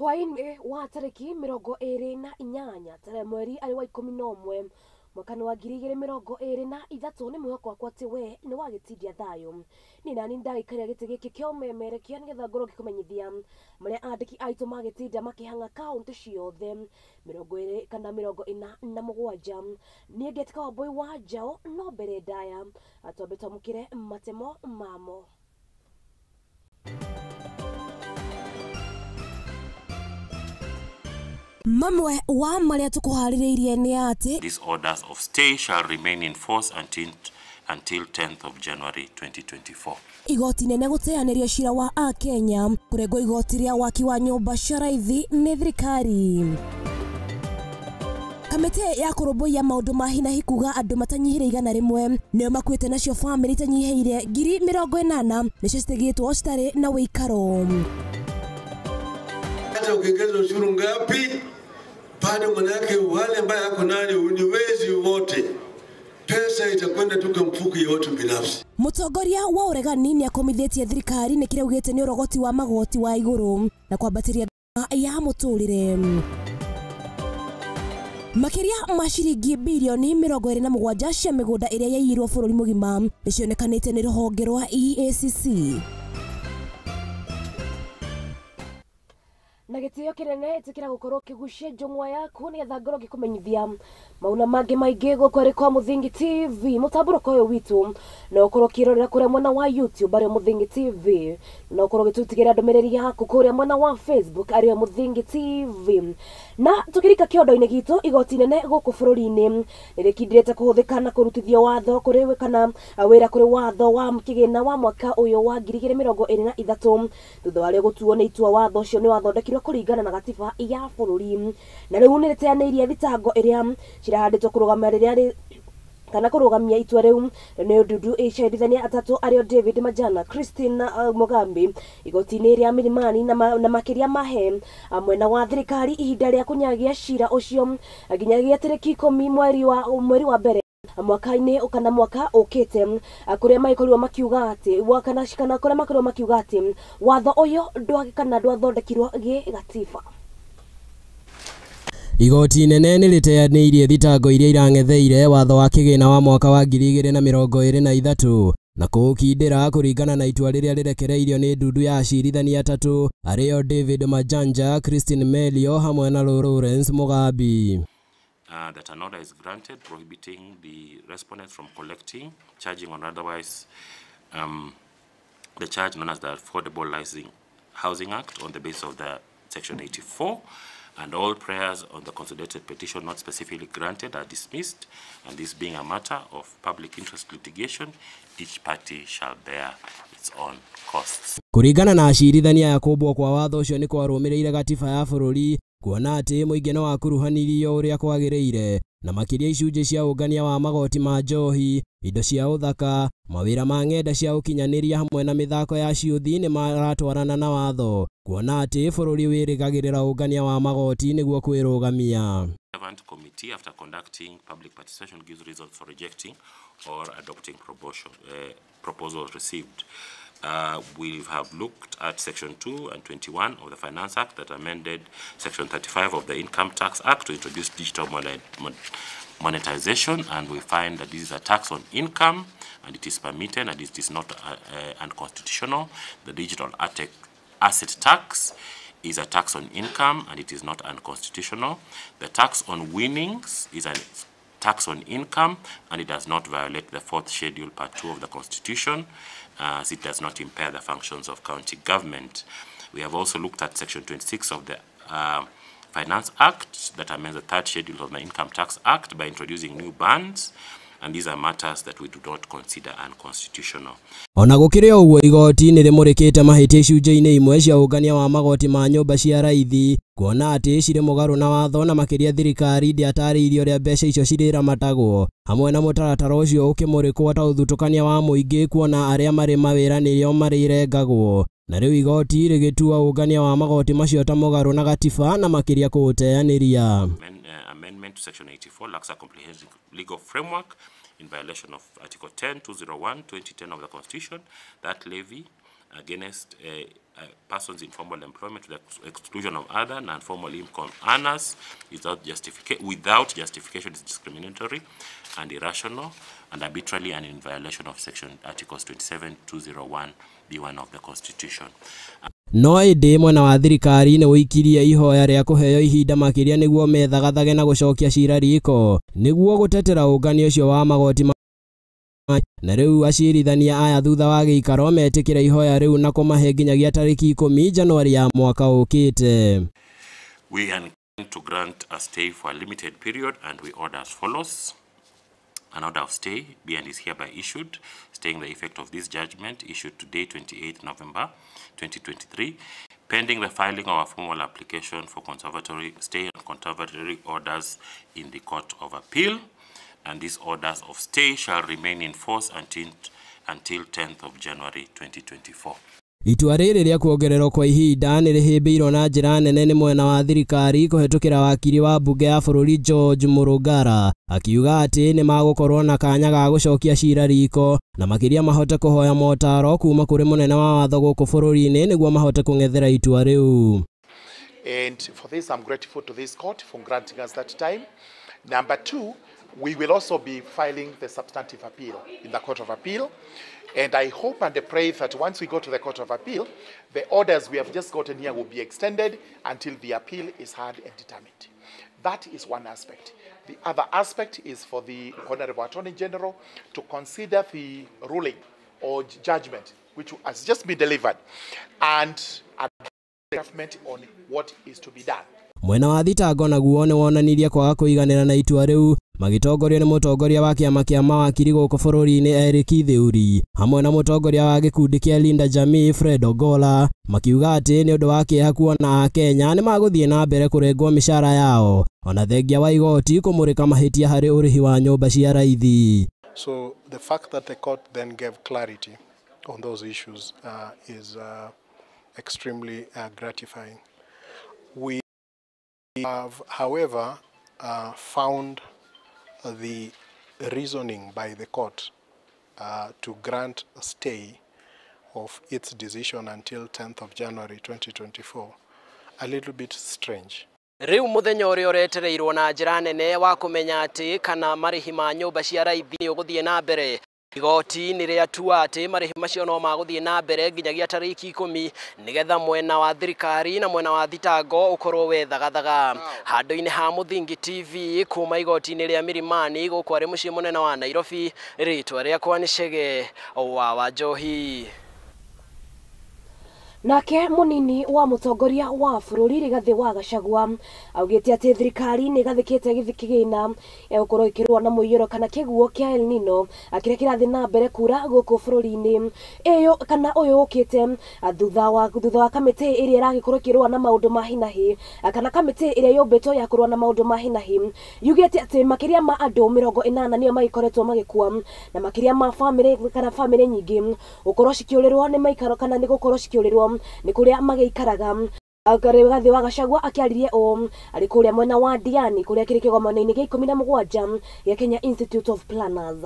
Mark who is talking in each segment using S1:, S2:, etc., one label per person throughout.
S1: Hwaĩ-inĩ wa tarĩki 28 tarehe mweri arĩ wa 11 mwaka-inĩ wa 2023 nĩ mwĩhoko wakwa atĩ we nĩ wagĩtindia thayũ. Niĩ nani ndagĩikaria gĩtĩ gĩkĩ kĩa ũmemerekia nĩgetha ngorwo ngĩkũmenyithia marĩa andĩki aitũ magĩtinda makĩhang'a kaũntĩ ciothe 20 kana 47. Niĩ ngetika Wambũi wa Njaũ, no mbere ndaya twambe twamũkĩre matemo mamo. Mamwe wa marĩa tũkũharĩrĩirie nĩ atĩ
S2: These orders of stay shall remain in force until 10th of January 2024.
S1: Igoti nene gũteanĩria cira wa Akenya kũrengwo igoti rĩa waki wa nyũmba cia raithi nĩ thirikari. Kamĩtĩ ya kũrũmbũiya maũndũ ma hi na hi kuga andũ matanyihĩire 100 nĩo makuĩte nacio bamĩrĩ itanyihĩire 80,000 nĩcio citigĩtwo citarĩ na wĩikaro.
S3: Hata ukiongeza ushuru ngapi bado manake wale ambao yako nani ni wezi wote, pesa itakwenda tu kwa mfuko ya watu binafsi.
S1: Mũtongoria wa ũregani nĩ akomithĩtie thirikari nĩ kĩrĩa augĩte nĩ ũrogoti wa magoti wa igũrũ na kwambatĩria ya mũtũrĩre. Makĩria ma ciringi birioni 27 cia mĩgũnda ĩrĩa yaiyirwo bũrũri mũgima nĩcionekanĩte nĩ rũhonge rwa EACC. Na gĩtĩo kĩnene ĩtĩkĩra gũkorwo ũkĩgucia njũng'wa yaku nĩgetha ngorwo ngĩkũmenyithia mauna mangĩ maingĩ gũkũ arĩ kwa Mũthingi TV. Mũtambũrũko ũyũ witũ no ũkorwo ũkĩrorera kũrĩa mwena wa YouTube arĩ Mũthingi TV, no ũkorwo ũgĩtũtigĩra ndũmĩrĩri yaku kũrĩa mwena wa Facebook arĩ Mũthingi TV. Na tũkĩrika kĩondo-inĩ gitũ, igoti nene gũkũ bũrũri-inĩ nĩrĩkindĩrĩte kũhũthĩka na kũrutithio watho kũrĩ kana wĩra kũrĩ watho wa kĩgĩna wa mwaka ũyũ wa 2023 thutha wa rĩo gũtuo nĩ itua watho ũcio nĩ wathondekirwo kũringana na gatiba ya bũrũri, na rĩu nĩrĩteanĩirie thitango ĩrĩa cirahandĩtwo kũrũgamia rĩrĩa kana kũrũgamia itua rĩu nĩ ndundu icendithania atatũ arĩo David Majana, Christine Mugambi igoti-inĩ rĩa Milimani na makĩria mahe mwena wa thirikari ihinda rĩa kũnyagia cira ũcio nginyagia tarĩki 10 mweri wa mbere mwaka-inĩ kana mwaka ũkĩte, kũrĩa magĩkorirwo makiuga atĩ kana kũrĩa makorirwo makiuga atĩ watho ũyũ ndwagĩkana ndwathondekirwo gĩgatiba.
S4: Igoti nene nĩrĩteanĩirie thitango iria irang'etheire watho wa kĩgĩna wa mwaka wa 2023 na kũũkindĩra kũringana na itua rĩrĩa rĩrekereirio nĩ ndundu ya acirithania atatũ arĩo David Majanja, Christine Melio hamwe na Lawrence Mugambi.
S2: That an order is granted prohibiting the respondents from collecting, charging or otherwise the charge known as the Affordable Housing Act on the basis of the Section 84, and all prayers on the consolidated petition not specifically granted are dismissed, and this being a matter of public interest litigation, each party shall bear its own costs.
S4: Kũringana na acirithania ya kũmbwo kwa watho ũcio nĩ kwarũmĩrĩire gatiba ya bũrũri kuona atĩ mũingĩ no wakuruhanirio ũrĩa kwagĩrĩire na makĩria icunjĩ cia ũngania wa magoti ma njohi, indo cia ũthaka, mawĩra ma ng'enda cia ũkinyanĩria hamwe na mĩthako ya ciũthi nĩ maratwarana na watho kuona atĩ bũrũri wĩrĩgagĩrĩra ũngania wa magoti nĩguo kwĩrũgamia.
S2: Committee after conducting public participation gives reasons for rejecting or adopting proposals received. We have looked at Section 2 and 21 of the Finance Act that amended Section 35 of the Income Tax Act to introduce digital monetization, and we find that this is a tax on income and it is permitted and it is not unconstitutional. The digital asset tax is a tax on income and it is not unconstitutional. The tax on winnings is a tax on income and it does not violate the fourth schedule, part 2 of the Constitution, as it does not impair the functions of county government. We have also looked at Section 26 of the Finance Act that amends the third schedule of the Income Tax Act by introducing new bans, and these are matters that we do not consider unconstitutional.
S4: Ona gũkĩrĩ ũguo igoti nĩrĩmũrĩkĩte mahĩtia icunjĩ-inĩ imwe cia ũngania wa magoti ma nyũmba cia raithi kuona atĩ cirĩ mũgarũ na watho na makĩria thirikari ndĩatarĩirie ũrĩa mbeca icio cirĩramatagwo hamwe na mũtaratara ũcio ũkĩmũrĩkwo ta ũthutũkania wa mũingĩ kuona arĩa marĩ mawĩra nĩrĩo marĩrengagwo na rĩu igoti rĩgĩtua ũngania wa magoti macio ta mũgarũ na gatiba na makĩria kũũteanĩria.
S2: Amendment to Section 84 lacks a comprehensive legal framework in violation of Article 10, 201, 2010 of the Constitution. That levy against persons in formal employment to the exclusion of other non-formal income earners without justification is discriminatory and irrational and arbitrarily and in violation of section articles 27 201 B1 of the Constitution.
S4: No ĩndĩ mwena wa thirikari nĩ ũikirie ihoya rĩa kũheo ihinda makĩria nĩguo methagathage na gũcokia cira riko nĩguo gũtetera ũngania ũcio wa magoti na rĩu acirithania aya thutha wa gĩikaro metĩkĩra ihoya rĩu na kũmahe nginyagia tarĩki 10 Januari ya mwaka ũkĩte.
S2: We are to grant a stay for a limited period and we order as follows. An order of stay be and is hereby issued, staying the effect of this judgment issued today, 28 November 2023, pending the filing of a formal application for conservatory stay and conservatory orders in the Court of Appeal. And these orders of stay shall remain in force until 10th of January 2024.
S4: Itua rĩrĩ rĩa kuongererwo kwa ihinda nĩ rĩhĩmbĩirwo na njĩra nene nĩ mwena wa thirikari kũhetũkĩra wakiri wa mbunge ya bũrũri George Murugara akiuga atĩ nĩ magũkorwo na kanya ga gũcokia cira riko na makĩria mahote kũhoya motaro kuma kũrĩ mũnene wa watho gũkũ bũrũri-inĩ nĩguo mahote kũng'ethera itua rĩu.
S5: And for this, I'm grateful to this court for granting us that time. Number two, we will also be filing the substantive appeal in the Court of Appeal. And I hope and pray that once we go to the Court of Appeal, the orders we have just gotten here will be extended until the appeal is heard and determined. That is one aspect. The other aspect is for the Honorable Attorney General to consider the ruling or judgment which has just been delivered and advise the government on what is to be done.
S4: Mwena wa thitango naguo nĩ wonanirie kwaga kũiganĩra na itua rĩu magĩtongorio nĩ mũtongoria wa kĩama kĩa mawakiri gũkũ bũrũri-inĩ Eric Thiuri hamwe na mũtongoria wa gĩkundi kĩa Linda Jamii Fred Ogola makiuga atĩ nĩ ũndũ wa kĩeha kuona Akenya nĩ magũthiĩ na mbere kũrengwo mĩcara yao ona thengia wa igoti kũmũrĩka mahĩtia harĩ ũrĩhi wa nyũmba cia raithi.
S6: So the fact that the court then gave clarity on those issues is extremely gratifying. We have, however, found the reasoning by the court to grant a stay of its decision until 10th of January 2024 a little bit strange.
S4: Rĩu mũthenya ũrĩa ũretereirwo na njĩra nene wa kũmenya atĩ kana marĩhi ma nyũmba cia raithi nĩ ũgũthiĩ na mbere. Igoti nĩ rĩatua atĩ marĩhi macio no magũthiĩ na mbere nginyagia tarĩki 10 nĩgetha mwena wa thirikari na mwena wa thitango ũkorwo wethagathaga. Handũ-inĩ ha Mũthingi TV kuma igoti-inĩ rĩa Milimani gũkũ arĩ mũciĩ mũnene wa Nairobi, rĩtwa rĩakwa nĩ Chege wa Wanjohi.
S1: Nake munini wa mutongoria wa bũrũri Rigathĩ wa Gachagua augĩte atĩ thirikari nĩ ĩgathĩkĩte kĩgĩna ya gũkorwo ĩkĩrũa na mũiyũro kana kĩguo kĩa El Nino kĩrĩa kĩrathiĩ na mbere kura gũkũ bũrũri-inĩ ĩyo kana ũyũ ũkĩte thutha wa kamĩtĩ ĩrĩa ĩragĩkorwo ĩkĩrũa na maũndũ ma hinahi kana kamĩtĩ ĩrĩa yũmbĩtwo ya kũrũa na maũndũ ma hinahi yugĩte atĩ makĩria ma andũ 80 nĩo magĩkoretwo magĩkua na makĩria ma bamĩrĩ kana bamĩrĩ nyingĩ gũkorwo cikĩũrĩrwo nĩ maikaro kana nĩ gũkorwo cikĩũrĩrwo nĩ kũrĩa magĩikaraga. Rigathĩ wa Gachagua akĩaririe ũũ arĩ kũrĩa mwena wa Diani kũrĩa kĩrĩ kĩgomano-inĩ gĩa 17 gĩa Kenya Institute of Planners.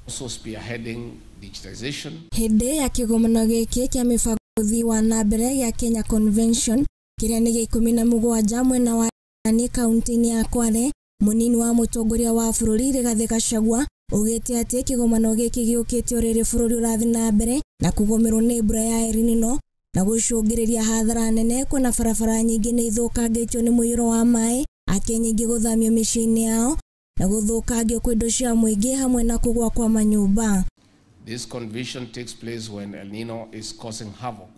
S7: Also spearheading digitization.
S8: Hĩndĩ ya kĩgomano gĩkĩ kĩa mĩbango ũthii wa na mbere gĩa Kenya Convention kĩrĩa nĩ gĩa 17 mwena wa Diani kaunti-inĩ ya Kwale, mũnini wa mũtongoria wa bũrũri Rigathĩ Gachagua ugĩte atĩ kĩgomano gĩkĩ gĩũkĩte o rĩrĩ bũrũri ũrathiĩ na mbere na kũgũmĩrwo nĩ mbura ya El Nino na gũcũngĩrĩria hathara nene kuona barabara nyingĩ nĩ ithũkangĩtio nĩ mũiyũro wa maĩ, Akenya aingĩ gũthamio mĩciĩ-inĩ yao na gũthũkangio kwa indo cia mũingĩ hamwe na kũgũa kwa manyũmba.
S7: This convention takes place when El Nino is causing havoc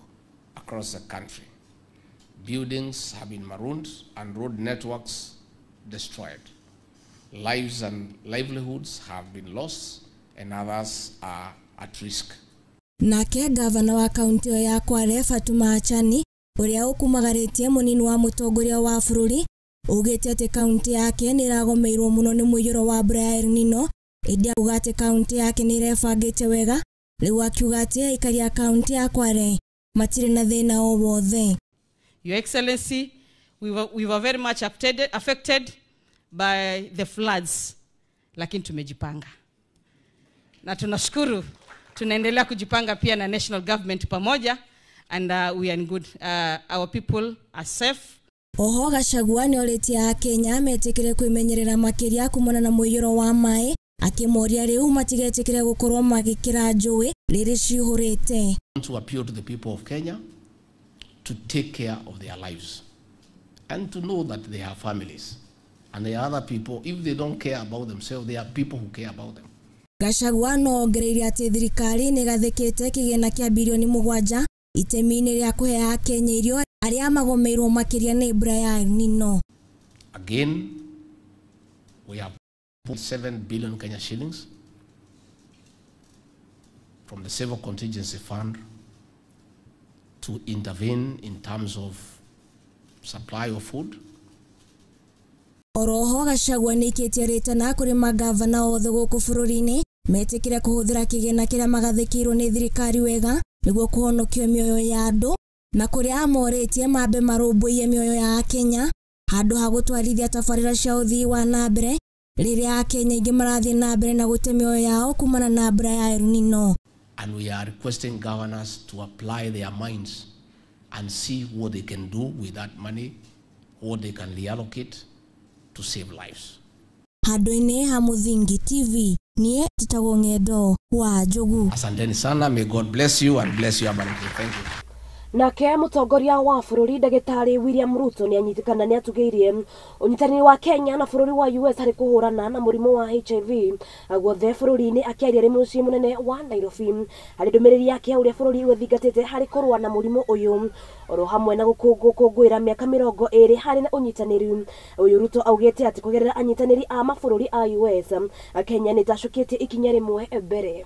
S7: across the country. Buildings have been marooned and road networks destroyed. Lives and livelihoods have been lost and others are at risk.
S8: Nake gavana wa kaunti ĩyo ya Kwale Fatuma Achani ũrĩa ũkumagarĩtie mũnini wa mũtongoria wa bũrũri ugĩte atĩ kaunti yake nĩ ĩragomeirwo mũno nĩ mũiyũro wa mbura ya El Nino, ĩndĩ auga atĩ kaunti yake nĩ ĩrebangĩte wega, rĩu akiuga atĩ aikari a kaunti ya Kwale matirĩ na thĩna o wothe.
S9: Your Excellency, we were very much affected by the floods, lakini tumejipanga na tunashukuru Tunaendelea kujipanga pia na national government pamoja and we are in good. Our people are safe.
S8: Oho Gachagua nĩorĩtie akenya metĩkĩre kwĩmenyerera makĩria kumana na mũiyũro wa maĩ akĩmoria rĩu matigetĩkĩre gũkorwo magĩkĩra njũĩ rĩrĩ cihũrĩte.
S7: To appeal to the people of Kenya to take care of their lives and to know that they have families and there are other people. If they don't care about themselves, there are people who care about them.
S8: Gachagua no ongereire atĩ thirikari nĩgathĩkĩte kĩgĩna kĩa birioni 7 itemi-inĩ rĩa kũhe akenya irio arĩa magomeirwo makĩria nĩ mbura ya El Nino.
S7: Again, we have put 7 billion Kenya shillings from the Civil Contingency Fund to intervene in terms of supply of food.
S8: Oroho Gachagua nĩikĩtie rĩtana kũrĩ magavana othe gũkũ bũrũri-inĩ metĩkĩre kũhũthĩra kĩgĩna kĩrĩa magathĩkĩirwo nĩ thirikari wega nĩguo kũhonokio mĩoyo ya andũ na kũrĩa amorĩtie mambe marũmbũiye mĩoyo ya akenya handũ ha gũtwarithia tabarĩra cia ũthii wa na mbere rĩrĩa akenya aingĩ marathiĩ na mbere na gũte mĩoyo yao kumana na mbura ya El Nino.
S7: And we are requesting governors to apply their minds and see what they can do with that money, what they can reallocate to save lives.
S8: Handũ-inĩ ha Mũthingi TV, niĩ njĩtagwo Ng'endo wa Njogu.
S7: Asanteni sana, may God bless you and bless you abundantly. Thank you.
S1: Nake mũtongoria wa bũrũri ndagĩtarĩ William Ruto nĩanyitikana nĩatugĩirie ũnyitanĩri wa Kenya na bũrũri wa US harĩ kũhũrana na mũrimũ wa HIV guothe bũrũri-inĩ akĩaria arĩ mũciĩ mũnene wa Nairobi harĩ ndũmĩrĩri yake ya ũrĩa bũrũri ũthingatĩte harĩ kũrũa na mũrimũ ũyũ oro hamwe na gũkũngũĩra mĩaka 20 harĩ na ũnyitanĩri ũyũ. Ruto augĩte atĩ kũgerera anyitanĩri a mabũrũri a US Kenya nĩtacũkĩtie ikinya rĩmwe mbere.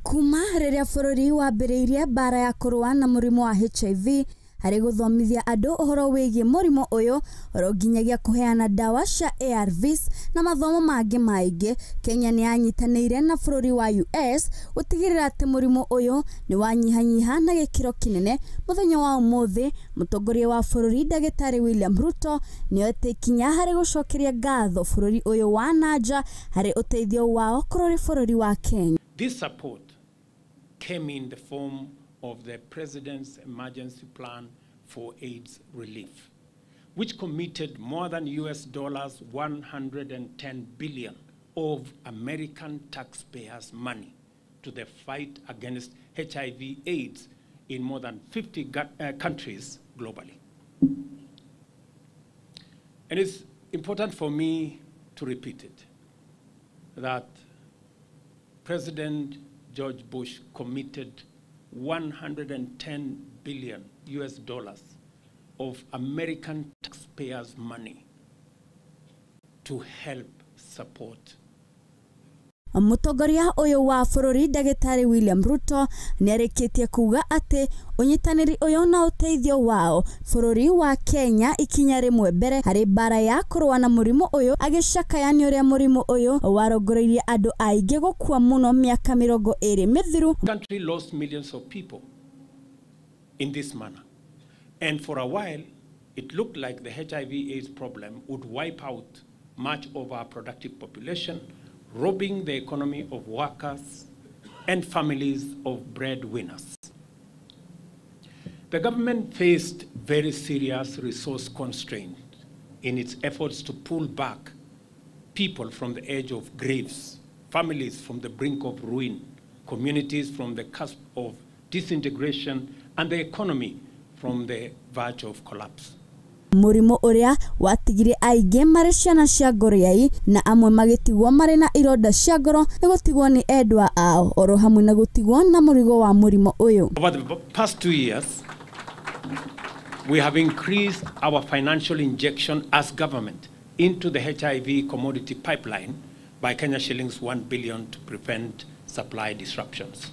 S10: Kuma rĩrĩa bũrũri wambĩrĩirie mbara ya kũrũa na mũrimũ wa HIV harĩ gũthomithia andũ ũhoro wĩgiĩ mũrimũ ũyũ oro nginyagia kũheana ndawa cia ARVs na mathomo mangĩ maingĩ, Kenya nĩ yanyitanĩire na bũrũri wa US gũtigĩrĩra atĩ mũrimũ ũyũ nĩ wanyihanyiha na gĩkĩro kĩnene. Mũthenya wa ũmũthĩ mũtongoria wa bũrũri ndagĩtarĩ William Ruto nĩoete ikinya harĩ gũcokeria ngatho bũrũri ũyũ wa nanja harĩ ũteithio wao kũrĩ bũrũri wa Kenya.
S11: This support came in the form of the President's Emergency Plan for AIDS Relief, which committed more than US dollars 110 billion of American taxpayers' money to the fight against HIV AIDS in more than 50 countries globally. And it's important for me to repeat it, that President George Bush committed 110 billion US dollars of American taxpayers' money to help support.
S10: Mũtongoria ũyũ wa bũrũri ndagĩtarĩ William Ruto nĩarĩkĩtie kuga atĩ ũnyitanĩri ũyũ na ũteithio wao bũrũri wa Kenya ikinya rĩmwe mbere harĩ mbara ya kũrũa na mũrimũ ũyũ, agĩcakaya nĩ ũrĩa mũrimũ ũyũ warongoreirie andũ aingĩ gũkua mũno mĩaka 20 mĩthiru.
S11: The country lost millions of people in this manner, and for a while it looked like the HIV/AIDS problem would wipe out much of our productive population, robbing the economy of workers and families of breadwinners. The government faced very serious resource constraints in its efforts to pull back people from the edge of graves, families from the brink of ruin, communities from the cusp of disintegration, and the economy from the verge of collapse.
S10: Mũrimũ ũrĩa watigire aingĩ marĩ ciana cia ngoriai na amwe magĩtigwo marĩ na ironda cia ngoro nĩ gũtigwo nĩ endwa ao oro hamwe na gũtigwo na mũrigo wa mũrimũ ũyũ.
S11: Over the past 2 years, we have increased our financial injection as government into the HIV commodity pipeline by Kenya shillings 1 billion to prevent supply disruptions.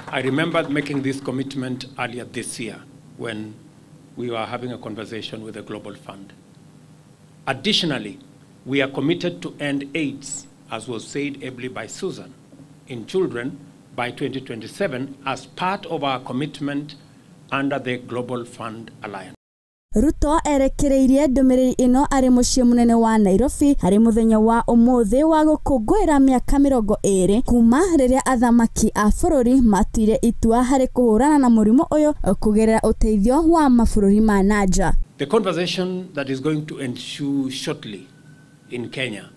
S11: I remember making this commitment earlier this year when we were having a conversation with the Global Fund. Additionally, we are committed to end AIDS, as was said ably by Susan, in children by 2027 as part of our commitment under the Global Fund Alliance.
S10: Ruto erekereirie ndũmĩrĩri ĩno arĩ mũciĩ mũnene wa Nairobi harĩ mũthenya wa ũmũthĩ wa gũkũngũĩra mĩaka 20 kuma rĩrĩa athamaki a bũrũri matuire itua harĩ kũhũrana na mũrimũ ũyũ kũgerera ũteithio wa mabũrũri ma nanja.
S11: The conversation that is going to ensue shortly in Kenya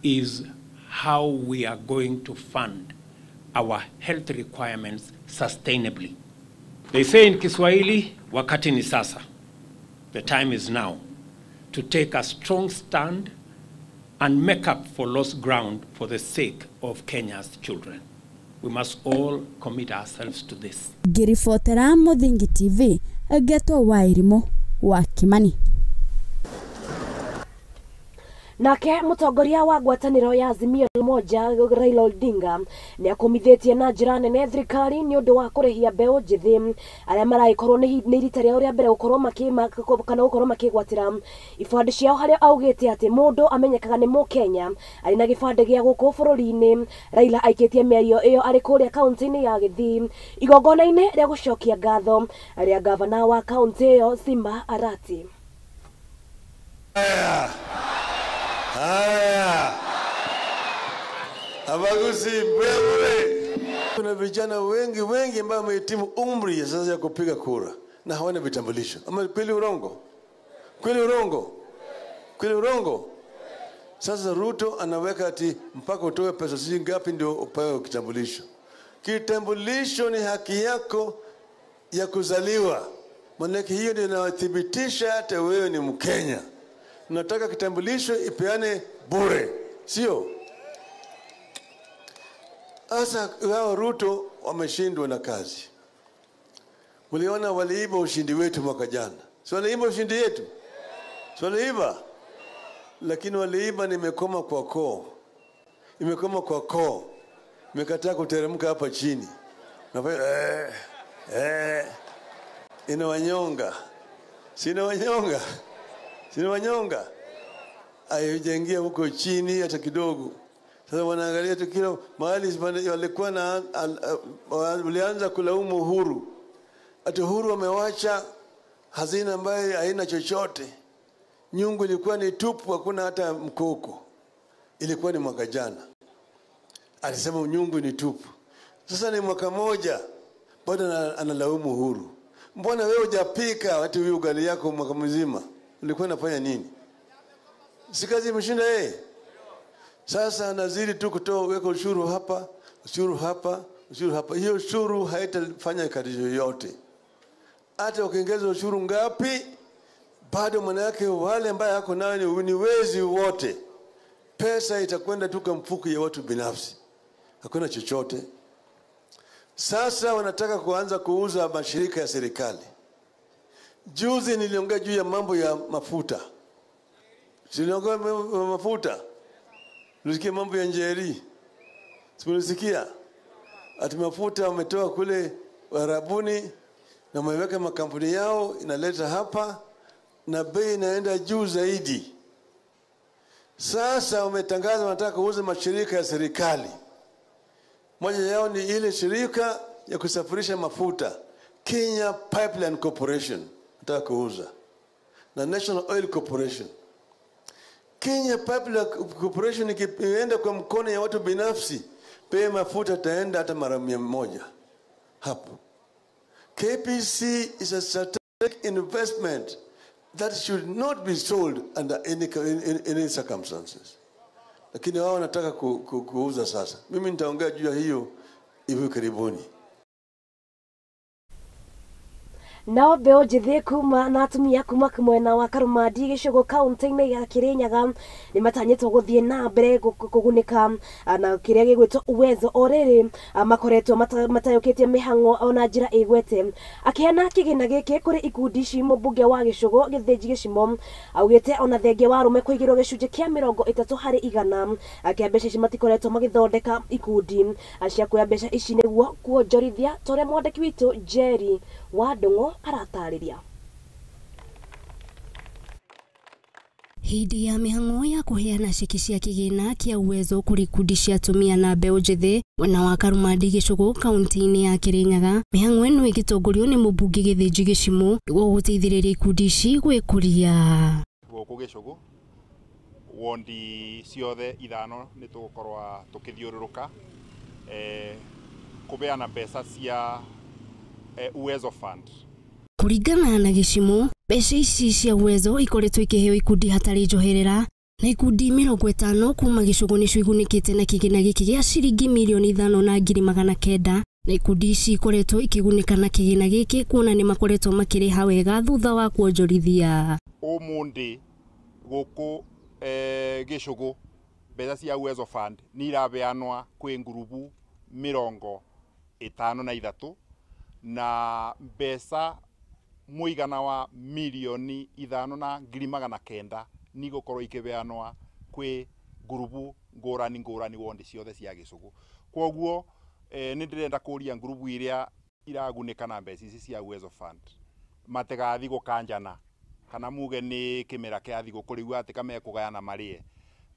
S11: is how we are going to fund our health requirements sustainably. They say in Kiswahili, wakati ni sasa. The time is now to take a strong stand and make up for lost ground for the sake of Kenya's children. We must all commit ourselves to this.
S10: Ngĩribotera Mũthingi TV, ngetwo Wairimu wa Kimani.
S1: Nake mũtongoria wa ngwatanĩro ya Azimio la Umoja Raila Odinga nĩ akũmithĩtie na njĩra nene thirikari nĩ ũndũ wa kũrĩhia mbeũ njĩthĩ arĩa maragĩkorwo nĩ rita rĩao rĩa mbere gũkorwo kana gũkorwo makĩgwatĩra ibandĩ ciao, harĩa augĩte atĩ mũndũ amenyekaga nĩ mũkenya arĩ na gĩbandĩ gĩa gũkũ bũrũri-inĩ. Raila aikĩtie mĩario ĩyo arĩ kũrĩa kaũntĩ-inĩ ya Gĩthii igongona-inĩ rĩa gũcokia ngatho rĩa gavana wa kaũntĩ ĩyo Simba Arati.
S3: Haya, abaguzi wewe. Kuna vijana wengi wengi ambao wamehitimu umri ya sasa ya kupiga kura na hawana vitambulisho. Ama kweli urongo? Kweli urongo? Kweli urongo? Sasa Ruto anaweka ati mpaka utoe pesa sijui ngapi ndio upewe kitambulisho. Kitambulisho ni haki yako ya kuzaliwa. Maana hiyo ndio inathibitisha hata wewe ni Mkenya. Nataka kitambulisho ipeane bure, sio? Sasa wao Ruto wameshindwa na kazi. Mliona waliiba ushindi wetu mwaka jana. Si waliiba ushindi yetu? Si waliiba? Lakini waliiba nimekoma kwa koo. Imekoma kwa koo. Imekataa kuteremka hapa chini. Nafanya inawanyonga. Si inawanyonga? Sina wanyonga. Haijaingia huko chini hata kidogo. Sasa wanaangalia tu kila mahali walikuwa na walianza kulaumu Uhuru. Ati Uhuru wamewacha hazina ambayo haina chochote. Nyungu ilikuwa ni tupu, hakuna hata mkoko. Ilikuwa ni mwaka jana. Alisema nyungu ni tupu. Sasa ni mwaka moja bado analaumu Uhuru. Mbona wewe hujapika watu huyu ugali yako mwaka mzima? Ulikuwa unafanya nini? Si kazi imeshinda yeye. Sasa anazidi tu kutoa weka ushuru hapa, ushuru hapa, ushuru hapa. Hiyo ushuru haitafanya kazi yoyote. Hata ukiongeza ushuru ngapi, bado maana yake wale ambao yako nayo ni wezi wote. Pesa itakwenda tu kwa mfuko ya watu binafsi. Hakuna chochote. Sasa wanataka kuanza kuuza mashirika ya serikali. Juzi niliongea juu ya mambo ya mafuta. Niliongea mafuta. Nilisikia mambo ya Njeri. Simulisikia. Ati mafuta wametoa kule Arabuni na wameweka makampuni yao inaleta hapa na bei inaenda juu zaidi. Sasa wametangaza wanataka kuuza mashirika ya serikali. Moja yao ni ile shirika ya kusafirisha mafuta, Kenya Pipeline Corporation. Nataka kuuza. Na National Oil Corporation. Kenya Pipeline Corporation ikienda kwa mkono ya watu binafsi, bei mafuta taenda hata mara 100 hapo. KPC is a strategic investment that should not be sold under any circumstances. Lakini wao wanataka kuuza sasa. Mimi nitaongea juu ya hiyo hivi karibuni.
S1: Nao mbeu njithi kuma na atumia kuma mwena wa Karumandi gĩcigo kaunti-inĩ ya Kirinyaga nĩ matanyĩtwo gũthiĩ na mbere kũgunĩka na kĩrĩa gĩgwĩtwo Uwezo o rĩrĩ makoretwo matayũkĩtie mĩhang'o ona njĩra ĩgwete. Akĩheana kĩgĩna gĩkĩ kũrĩ ikundi ici mũmbunge wa gĩcigo Gĩthĩnji Gĩcimo augĩte ona thengia wa arũme kũigĩrwo gĩcunjĩ kĩa 30% kĩa mbeca ici matikoretwo magĩthondeka ikundi cia kuoya mbeca ici nĩguo kuonjorithia ta ũrĩa mwandĩki witũ Jerry wa Ndung'u aratarĩria.
S12: Hĩndĩ ya mĩhang'o ya kũheana ceki cia kĩgĩna kĩa Uwezo kũrĩ ikundi cia atumia na mbeũ njĩthĩ mwena wa Karumandi Gĩcũgũ kaunti-inĩ ya Kĩrĩnyaga, mĩhang'o ĩno ĩgĩtongorio nĩ mũmbunge Gĩthĩnji Gĩchimũ nĩguo gũteithĩrĩria ikundi ici gwĩkũria.
S13: Gũkũ Gĩcũgũ wondi ciothe ithano nĩ tũgũkorwo tũkĩthiũrũrũka kũbeana mbeca cia Uwezo Fund.
S12: Kũringana na Gĩchimũ, mbeca ici cia Uwezo ikoretwo ikĩheo ikundi hatarĩ njoherera na ikundi 50 kuma Gĩcũgũ nĩcio igunĩkĩte na kĩgĩna gĩkĩ gĩa ciringi mirioni 5,900 na ikundi ici ikoretwo ikĩgunĩka na kĩgĩna gĩkĩ kuona nĩ makoretwo makĩrĩha wega thutha wa kuonjorithia.
S13: Ũmũthĩ gũkũ Gĩcũgũ mbeca cia Uwezo Fund nĩ irabeanwa kwĩ ngurubu 53 na mbeca mũigana wa mirioni 5,900 nĩgũkorwo ikĩbeanwa kwĩ ngurubu ngũrani ngũrani wondi ciothe cia Gĩcũgũ. Kwoguo nĩ ndĩrenda kũria ngurubu iria iragunĩka na mbeca ici cia Uwezo Fund matigathiĩ gũkanjana kana muge nĩ kĩmera kĩa thigũkũ rĩu atĩ kamekũgayana marĩe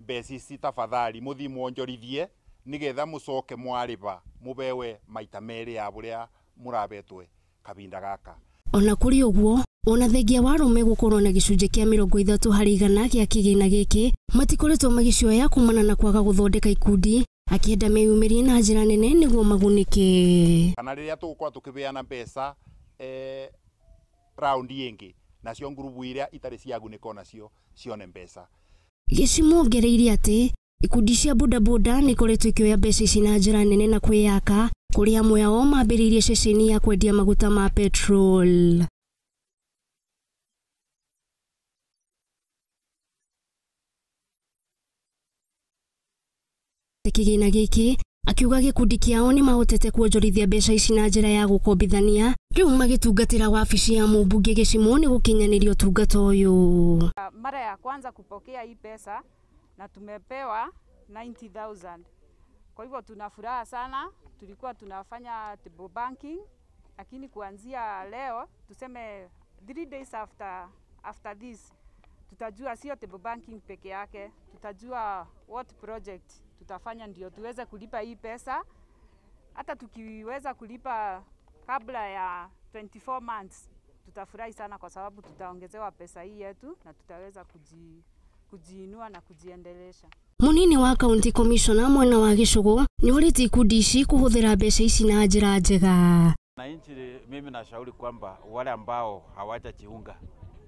S13: mbeca ici, tafadhali mũthiĩ mwonjorithie nĩgetha mũcoke mwarĩba mũbewe maita merĩ ya bũrĩa mũrabetwe kabinda gaka.
S12: Ona kũrĩ ũguo, ona thengia wa arũme gũkorwo na gĩcunjĩ kĩa 30 harĩ igana gĩa kĩgĩna gĩkĩ matikoretwo magĩcioya kumana na kwaga gũthondeka ikundi, akĩenda meyumĩrie na njĩra nene nĩguo magunĩke.
S13: Kana rĩrĩa tũgũkorwo tũkĩbeana mbeca raundi ĩngĩ nacio ngurubu iria itarĩ ciagunĩka onacio cione mbeca.
S12: Gĩchimũ ongereire atĩ ikundi cia bodaboda nĩ ikoretwo ikĩoya mbeca ici na njĩra nene na kwĩyaka, kũrĩa amwe ao mambĩrĩirie ceceni ya kwendia maguta ma petrol. Kĩgĩna gĩkĩ akiuga gĩkundi kĩao nĩ mahotete kuonjorithia mbeca ici na njĩra ya gũkombithania, rĩu magĩtungatĩra wabici ya mũmbunge Gĩchimũ nĩ gũkinyanĩria ũtungata ũyũ.
S14: Mara ya kwanza kupokea hii pesa na tumepewa 90,000. Kwa hivyo tuna furaha sana. Tulikuwa tunafanya table banking, lakini kuanzia leo tuseme 3 days after this tutajua sio table banking peke yake, tutajua what project tutafanya ndio tuweze kulipa hii pesa. Hata tukiweza kulipa kabla ya 24 months tutafurahi sana, kwa sababu tutaongezewa pesa hii yetu na tutaweza kujiinua na kujiendelesha.
S12: Munini wa County Commissioner mwena wa Gĩcũgũ nĩorĩtie ikundi ici kũhũthĩra mbeca ici na njĩra njega.
S15: Wananchi, mimi nashauri kwamba wale ambao hawajajiunga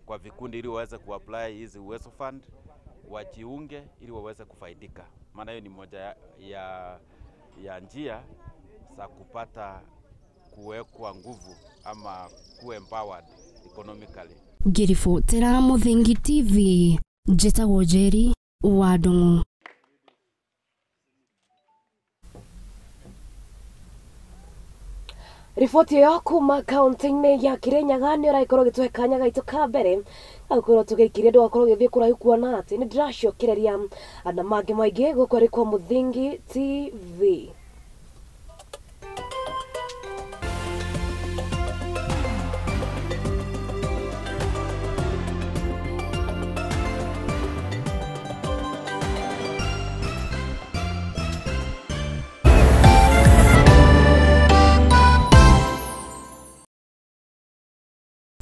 S15: kwa vikundi ili waweze kuapply hizi Uwezo Fund wajiunge ili waweze kufaidika, maana hiyo ni moja ya njia za kupata kuwekwa nguvu ama kuwa empowered economically.
S12: Ngĩribotera Mũthingi TV, njĩtagwo Njeri wa Ndung'u.
S1: Riboti ĩyo kuma kaunti-inĩ ya Kĩrĩnyaga nĩ ũragĩkorwo ũgĩtũhe kanya gaitũ ka mbere gagũkorwo tũgĩikirie ndũgakorwo ũgĩthiĩ kũraihu kuona atĩ nĩ ndĩracokereria na mangĩ maingĩ gũkũ arĩ kwa Mũthingi TV.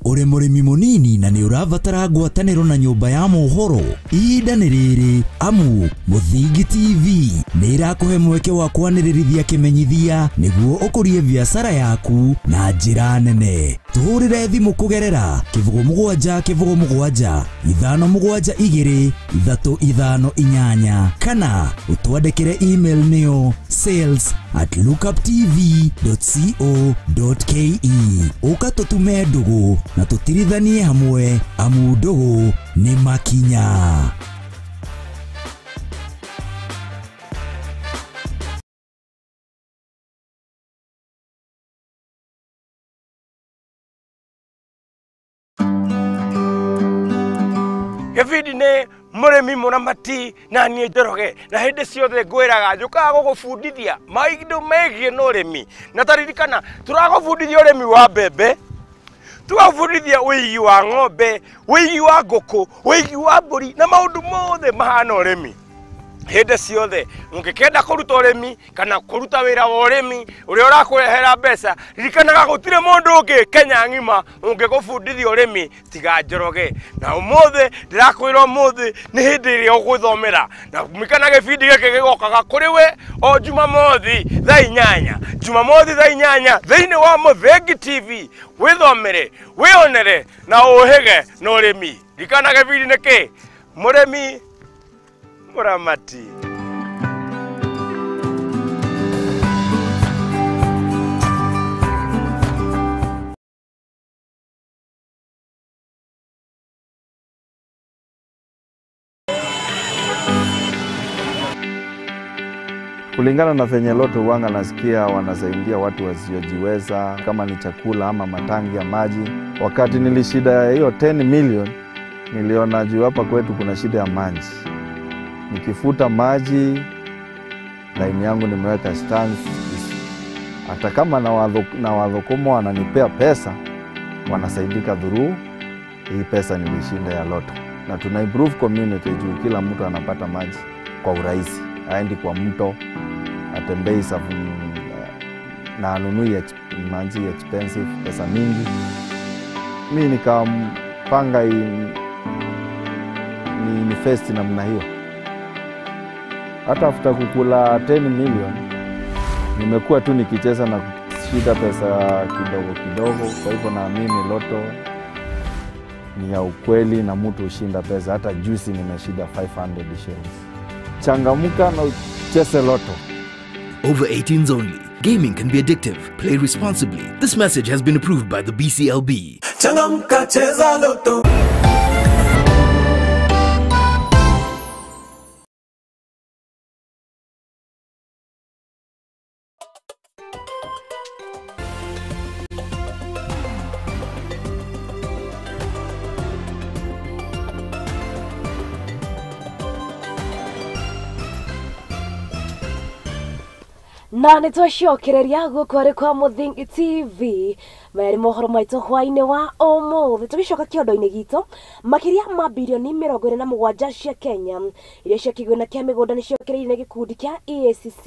S16: Uri mũrĩmi mũnini na nĩ ũrabatara ngwatanĩro na nyũmba ya mohoro, ihinda nĩ rĩrĩ amu Mũthingi TV nĩ ĩrakũhe mweke wa kwanĩrĩrithia kĩmenyithia nĩguo ũkũrie biacara yaku na njĩra nene. Tũhũrĩre thimũ kũgerera 07 07 5 7 2 3 5 8 kana ũtwandĩkĩre email nĩyo sales@lookuptv.co.ke. Ũka tũtume ndũgũ na tũtirithanie hamwe amu ndũgũ nĩ makinya.
S17: Gĩbindi nĩ mũrĩmi mũramati na niĩ Njoroge, na hĩndĩ ciothe ngwĩraga njũkaga gũgũbundithia maũndũ megiĩ na ũrĩmi, na taririkana tũragũbundithia ũrĩmi wa mbembe, Tugabundithia ũigi wa ng'ombe, ũigi wa ngũkũ, ũigi wa mbũri na maũndũ mothe mahana ũrĩmi. Hĩndĩ ciothe ũngĩkenda kũruta ũrĩmi kana kũruta wĩra wa ũrĩmi ũrĩa ũrakũrehera mbeca, ririkanaga gũtirĩ mũndũ ũngĩ Kenya ng'ima ũngĩgũbundithia ũrĩmi tiga Njoroge. Na ũmũthĩ ndĩrakwĩra ũmũthĩ nĩ hĩndĩ ĩrĩa ũgwĩthomera, na ririkana gĩbindi gĩkĩ gĩgokaga kũrĩ we o Jumamothi thaa 8, Jumamothi thaa 8 thĩinĩ wa Mũthengi TV. Wĩthomere, wĩonere na ũhĩge na ũrĩmi. Ririkana gĩbindi nĩ kĩ? Mũrĩmi Mũramati.
S18: Kulingana na venye Lotto huanga nasikia wanasaidia watu wasiojiweza, kama ni chakula ama matangi ya maji. Wakati nilishida hiyo 10 million, niliona juu hapa kwetu kuna shida ya maji. Nikifuta maji, line yangu nimeweka stance. Hata kama na wadhokomo wananipea pesa, wanasaidika dhuru hii pesa nilishinda ya Lotto. Na tuna improve community juu kila mtu anapata maji kwa urahisi. Aendi kwa mto, atembei na anunui maji expensive, pesa mingi. Mi nikampanga ni invest namna hiyo. Hata after kukula 10 million, nimekuwa tu nikicheza na kushida pesa kidogo kidogo. Kwa hivyo naamini Lotto ni ya ukweli na mtu ushinda pesa. Hata juzi nimeshinda 500 shillings. Changamuka na ucheze Lotto.
S19: Over 18s only. Gaming can be addictive. Play responsibly. This message has been approved by the BCLB.
S20: Changamuka, cheza Lotto.
S1: Na nä twacokereria gå arä kwa Mũthingi TV merĩ mohoro maitũ hwainĩ wa ũmũthĩ. Tũgĩcoka kĩondo-inĩ gitũ, makĩria ma birioni 27 cia Kenya iria cia kĩgĩna kĩa mĩgũnda nĩ ciokereirie nĩ gĩkundi kĩa EACC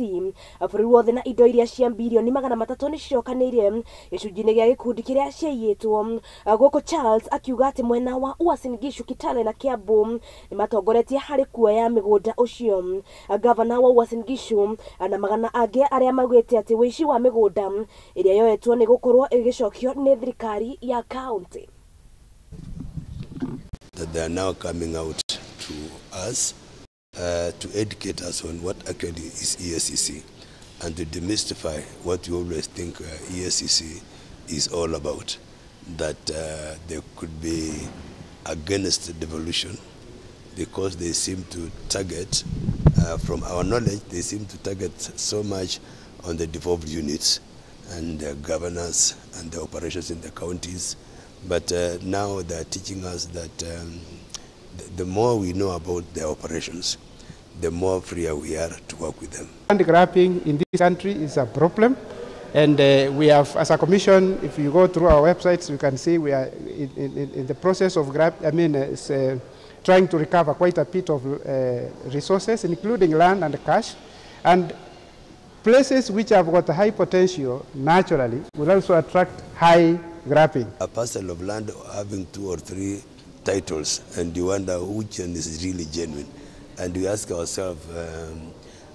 S1: bũrũri wothe, na indo iria cia birioni 300 nĩ ciokanĩire gĩcunjĩ-inĩ gĩa gĩkundi kĩrĩa ciaiyĩtwo. Gũkũ Charles akiuga atĩ mwena wa Uasin Gishu, Kitale na Kiambu nĩ matongoretie harĩ kuoya mĩgũnda ũcio. Gavana wa Uasin Gishu na magana angĩ arĩa maugĩte atĩ ũici wa mĩgũnda ĩrĩa yoetwo nĩ gũkorwo ĩgĩcokio nĩ thirikari ya county.
S3: That they are now coming out to us to educate us on what actually is EACC and to demystify what you always think EACC is all about, that they could be against devolution because they seem to target, from our knowledge, they seem to target so much on the devolved units and the governors and the operations in the counties. But now they're teaching us that the more we know about their operations, the more freer we are to work with them.
S21: Land grabbing in this country is a problem, and we have, as a commission, if you go through our websites, you can see we are in the process of trying to recover quite a bit of resources, including land and cash, and places which have got high potential naturally will also attract high grabbing.
S3: A parcel of land having 2 or 3 titles, and you wonder which one is really genuine. And we ask ourselves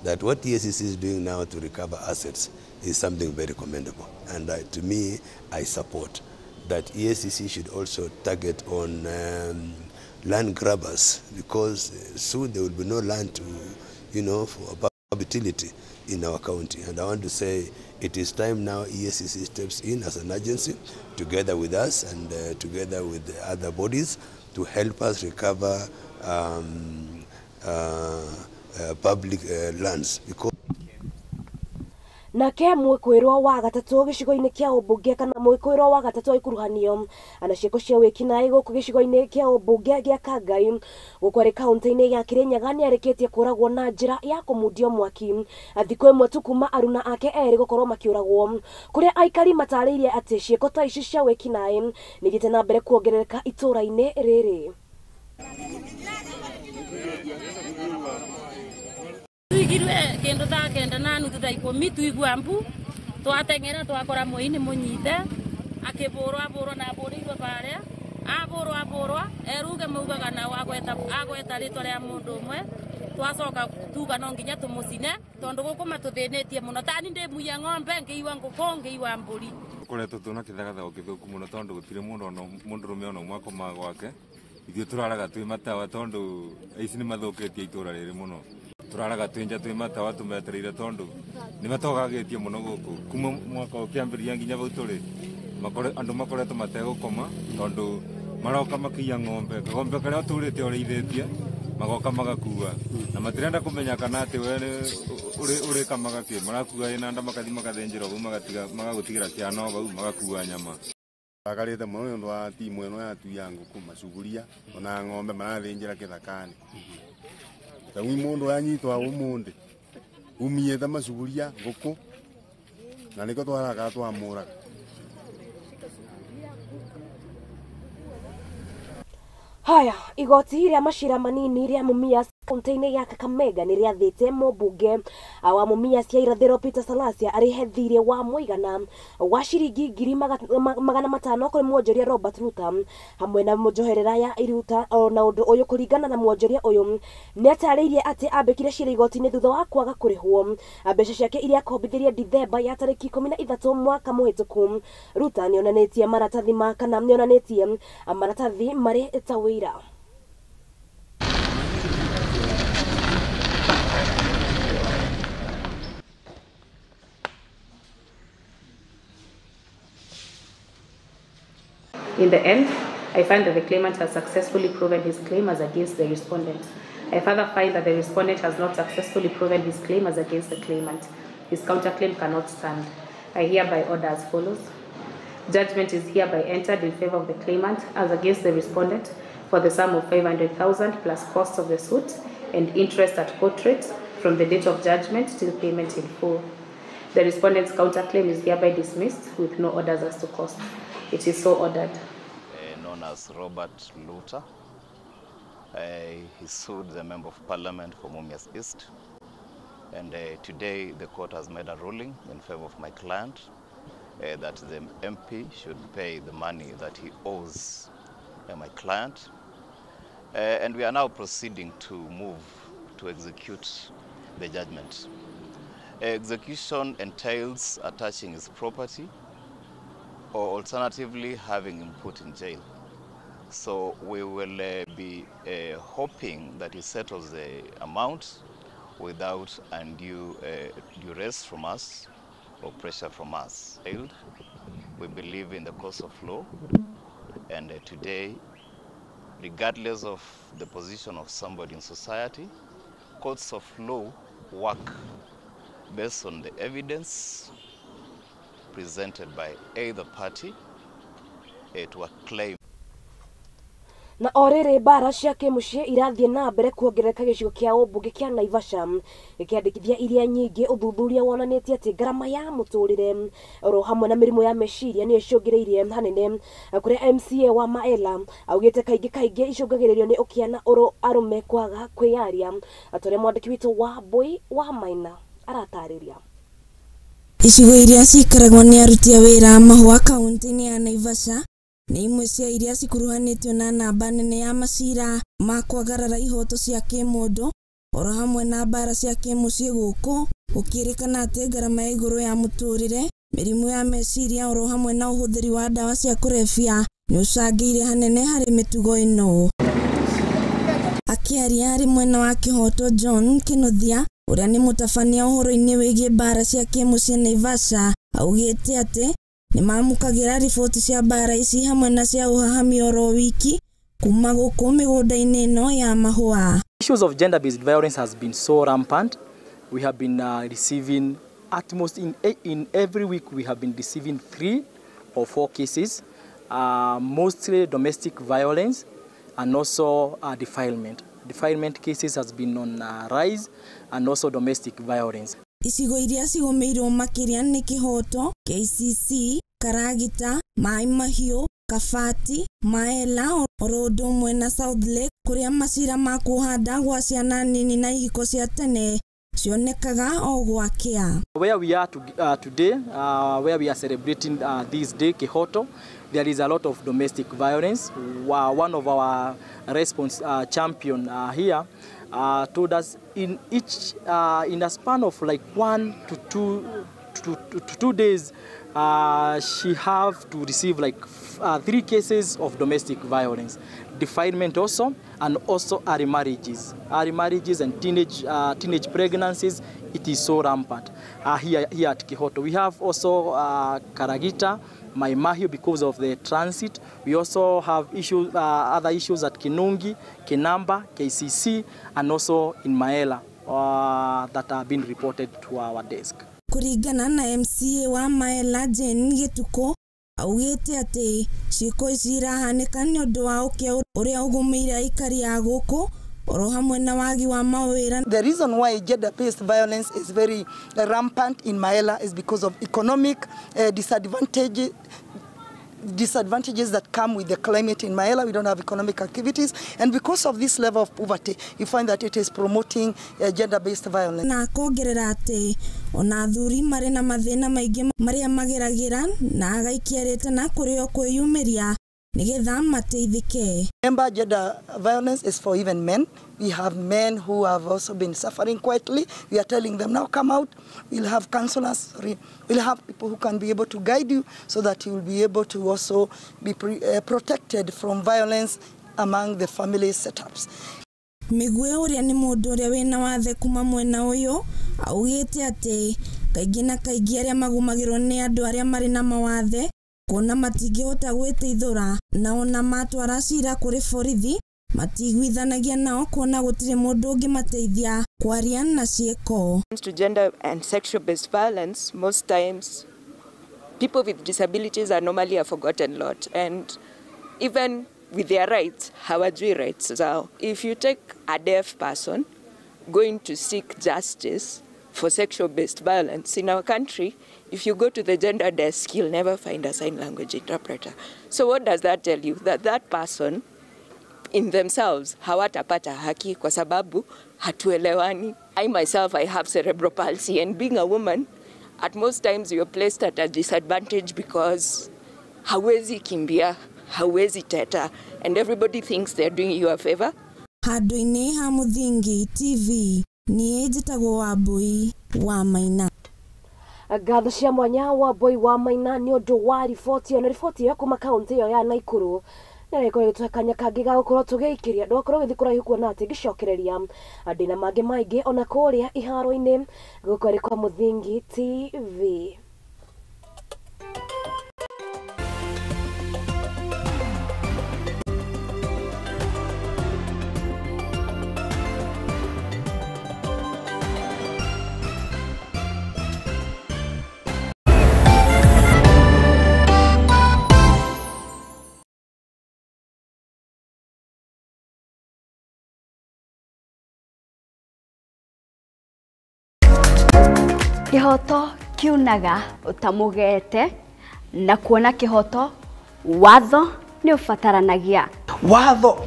S3: that what EACC is doing now to recover assets is something very commendable. And to me, I support that EACC should also target on land grabbers, because soon there will be no land to, you know, for public utility in our county. And I want to say it is time now EACC steps in as an agency together with us and together with the other bodies to help us recover public lands. Because
S1: Nake mwĩkũĩrwo wa gatatũ gĩcigo-inĩ kĩa ũmbunge kana mwĩkũĩrwo wa gatatũ ikuruhanio ana ciĩko cia wĩkinaĩ gũkũ gĩcigo-inĩ kĩa ũmbunge gĩa Kangai gũkũ arĩ kaunti-inĩ ya Kirinyaga nĩarĩkĩtie kũragwo na njĩra ya kũmundio mwaki thikũ ĩmwe tu kuma aruna ake erĩ gũkorwo makĩũragwo kũrĩa aikari matarĩirie atĩ ciĩko ta ici cia wĩkinaĩ nĩithiĩte na mbere kuongerereka itũũra-inĩ rĩrĩ.
S2: Tuigirwe kindu thaa kenda na nuthu thaa ikumi tuigua mbu twateng'era twakora muini munyite akibũrwo abũrwo na abũrĩirwo baria abũrwo abũrwo eruge maugaga nao agweta rĩtwa rĩa mũndũ ũmwe twacoka tuga no nginya tũmũcine tondũ gũkũ matũthĩnĩtie mũno tani ndĩ muia ng'ombe ngĩiwa ngũkũ ngĩiwa mbũri.
S22: Koretwo twĩna kĩthagathago gĩthũku mũno tondũ gũtirĩ mũndũ ona mũndũrũme ona ũmwe akomaga gwake. Ithuĩ tũraraga twĩ matawa tondũ aici nĩ mathũkĩtie itũũra rĩrĩ mũno. Tũraraga twĩ nja twĩ matawa tũmetereire tondũ nĩ matogagĩtie mũno gũkũ kuma mwaka ũkĩambĩrĩria nginya bau tũrĩ andũ makoretwo mategũkoma tondũ maroka makĩiya ng'ombe kagombe karĩa ũtũrĩte ũrĩithĩtie magoka magakua na matirenda kũmenya kana atĩ we ũrĩkamaga kĩ marakua ĩna nda makathi makathĩnjĩra ũguo magagũtigĩra kĩano bau magakua nyama.
S23: Rakarĩte mũno nĩ ũndũ wa timu ĩno yatuia ngũkũ macuguria ona ng'ombe marathĩnjĩra kĩthaka-inĩ. Rĩu mũndũ anyitwo ũmũthĩ umiĩte macuguria ngũkũ na nĩkĩo twarakaga twamũraga.
S1: Haya, igoti rĩa macira manini rĩa Mumias kaunti-inĩ ya Kakamega nĩ rĩathĩte mũmbunge wa Mumias ya irathĩro Peter Salasya arĩhe thirĩ wa mũigana wa ciringi 500,000 kũrĩ mwonjoria Robert Ruta hamwe na njoherera ya iruta. Ona ũndũ ũyũ kũringana na mwonjoria ũyũ nĩatarĩirie atĩ ambĩkire cira igoti-inĩ thutha wa kwaga kũrĩhwo mbeca ciake iria akombithirie Dithemba ya tarĩki 13 mwaka mũhĩtũku. Ruta nĩonanĩtie maratathi ma kana nĩonanĩtie maratathi marĩ ta wĩira.
S24: In the end, I find that the claimant has successfully proven his claim as against the respondent. I further find that the respondent has not successfully proven his claim as against the claimant. His counterclaim cannot stand. I hereby order as follows. Judgment is hereby entered in favor of the claimant as against the respondent for the sum of 500,000 plus cost of the suit and interest at court rate from the date of judgment till payment in full. The respondent's counterclaim is hereby dismissed with no orders as to cost. It is so ordered.
S25: Known as Robert Luther. He sued the Member of Parliament for Mumias East. And today the court has made a ruling in favor of my client that the MP should pay the money that he owes my client. And we are now proceeding to move to execute the judgment. Execution entails attaching his property or alternatively having him put in jail. So we will be hoping that he settles the amount without undue duress from us or pressure from us. We believe in the course of law, and today, regardless of the position of somebody in society, courts of law work based on the evidence presented by either party to a claim.
S1: Na orĩrĩ mbara cia kĩmũciĩ irathiĩ na mbere kuongerereka gĩcigo kĩa ũmbunge kĩa Naivasha gĩkĩandĩkithia iria nyingĩ. Ũthuthuria wonanĩtie atĩ ngarama ya mũtũrĩre oro hamwe na mĩrimũ ya meciria nĩyo icũngĩrĩirie hanene kũrĩa MCA wa Maela augĩte kaingĩ kaingĩ icũngagĩrĩrio nĩ ũkĩa na arũme kwaga kwĩyaria. Atũrĩa mwandĩki witũ wa Mbui wa Maina aratarĩria.
S8: Icigo iria cikaragwo nĩ aruti a wĩra a mahũa kaunti-inĩ ya Naivasha nĩ imwe cia iria cikuruhanĩtio na namba nene ya macira ma kwagarara ihoto cia kĩmũndũ oro hamwe na mbara cia kĩmũciĩ gũkũ gũkĩrĩkana atĩ ngarama ya igũrũ ya mũtũrĩre, mĩrimũ ya meciria oro hamwe na ũhũthĩri wa ndawa cia kũrebia nĩ ũcangĩire hanene harĩ mĩtugo ĩno. Akĩaria arĩ mwena wa kĩhoto John Kinuthia ũrĩa nĩ mũtabania ũhoro-inĩ wĩgiĩ mbara cia kĩmũciĩ Naivasha augĩte atĩ nĩmamũkagĩra riboti cia mbara ici hamwe na cia ũhahami oro wiki kuma gũkũ mĩgũnda-inĩ ĩno ya mahũa.
S26: Issues of gender-based violence has been so rampant. We have been receiving
S4: At most in every week we have been receiving 3 or 4 cases, mostly domestic violence and also defilement. Defilement cases has been on rise, and also domestic violence.
S8: Icigo iria cigũmĩirwo makĩria nĩ Kĩhoto, KCC, Karagita, Mai Mahiũ, Kabati, Maela oro ũndũ ũmwe na South Lake kũrĩa macira ma kũhanda gwa ciana nini na ihiko cia tene cionekaga o gwakĩa.
S4: Where we are today, where we are celebrating this day, Kihoto, there is a lot of domestic violence. One of our response champion here told us in each in a span of like 1 to 2 days, she have to receive like 3 cases of domestic violence, defilement also, and also early marriages and teenage pregnancies. It is so rampant here at Kihoto. We have also Karagita, Mai Mahiu because of the transit. We also have issues, other issues at Kinungi, Kinamba, KCC, and also in Maela that have been reported to our desk.
S8: Kuringana na MCA wa Maela Jane Gituko augite ati ciiko ici irahanĩka nĩ ũndũ wa ũkĩa ũrĩa ũgũmĩire aikari a gũkũ oro hamwe na wagi wa mawĩra.
S5: The reason why gender-based violence is very rampant in Maela is because of economic disadvantages that come with the climate in Maela. We don't have economic activities, and because of this level of poverty, you find that it is promoting gender-based violence.
S8: Na akongerera atĩ ona athuri marĩ na mathĩna maingĩ marĩa mageragĩra na agaikia rĩtana kũrĩ o kwĩyumĩria nĩgetha mateithĩke.
S5: Remember, gender violence is for even men. We have men who have also been suffering quietly. We are telling them now, come out. We'll have counselors. Sorry. We'll have people who can be able to guide you so that you will be able to also be protected from violence among the family setups.
S8: Mĩgwĩ ũrĩa nĩ mũndũ ũrĩa wĩna wathe kuma mwena ũyũ augĩte atĩ kaingĩ na kaingĩ arĩa magumagĩrwo nĩ andũ arĩa marĩ na mawathe kuona matingĩhota gwĩteithũra na ona matwara cira kũrĩ borithi matigwithanagia nao kuona gũtirĩ mũndũ ũngĩmateithia kwaria na ciĩko.
S6: To gender and sexual based violence, most times people with disabilities are normally a forgotten lot, and even with their rights, hawajui rights zao. If you take a deaf person going to seek justice for sexual-based violence in our country, if you go to the gender desk, you'll never find a sign language interpreter. So what does that tell you? That that person in themselves hawatapata haki kwa sababu hatuelewani. I myself, I have cerebral palsy, and being a woman, at most times you're placed at a disadvantage because hawezi kimbia, hawezi teta, and everybody thinks they're doing you a favor.
S8: Handũ-inĩ ha Mũthingi TV niĩ njĩtagwo Wambui wa Maina.
S1: Ngatho cia mwanya Wambui wa Maina nĩ ũndũ wa riboti ĩyo, na riboti ĩyo kuma kaunti ĩyo ya Naikuru nĩrĩkorwo ĩgĩtũhe kanya kangĩ ga gũkorwo tũgĩikĩria ndũgakorwo ũgĩthiĩ kũraihu kuona atĩ ngĩcokereria ndĩna mangĩ maingĩ ona kũrĩa iharo-inĩ gũkũ arĩ kwa Mũthingi TV.
S10: Kĩhoto kiunaga ũtamũgete na kuona kĩhoto watho nĩ ũbataranagia.
S7: Watho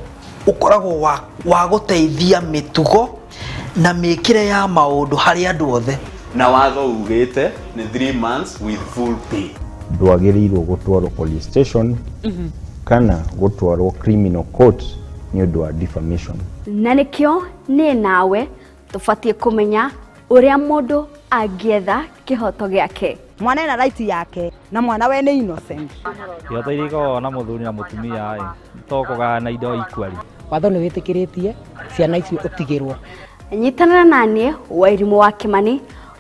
S7: ũkoragwo wa gũteithia mĩtugo na mĩkĩre ya maũndũ harĩ andũ othe.
S9: Na watho ugĩte nĩ 3 months with full pay.
S26: Ndwagĩrĩirwo gũtwarwo police station kana gũtwarwo criminal court nĩ ũndũ wa defamation.
S10: Na nĩkĩo niĩ nawe tũbatiĩ kũmenya ũrĩa mũndũ angĩetha kĩhoto gĩake.
S27: Mwana ena right yake na mwana we nĩ innocent.
S28: Ihoto iria ikoragwo na mũthuri na mũtumia to kũgayana indo equally.
S29: Watho nĩ wĩtĩkĩrĩtie ciana icio ũtigĩrwo.
S10: Nyitanĩra naniĩ Wairimũ wa Kĩmani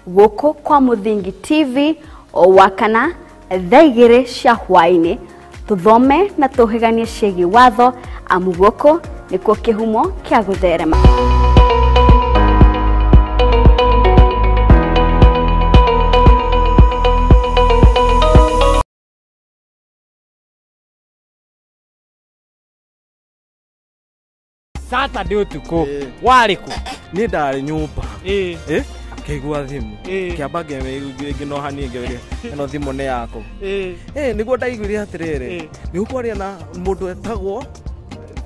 S10: gũkũ kwa Mũthingi TV o wakana thaa 2 cia hwaĩ-inĩ tũthome na tũhĩganie ciĩgiĩ watho amu gũkũ nĩkuo kĩhumo kĩa gũtherema.
S11: Saturday ũtukũ warĩ kũ?
S12: Niĩ ndarĩ nyũmba. Ngĩigua thimũ. Kĩamba ngĩnoha niĩ ngĩũria ĩno thimũ nĩ yakũ. Nĩguo ndaiguire atĩrĩrĩ, nĩ ũkwaria na mũndũ etagwo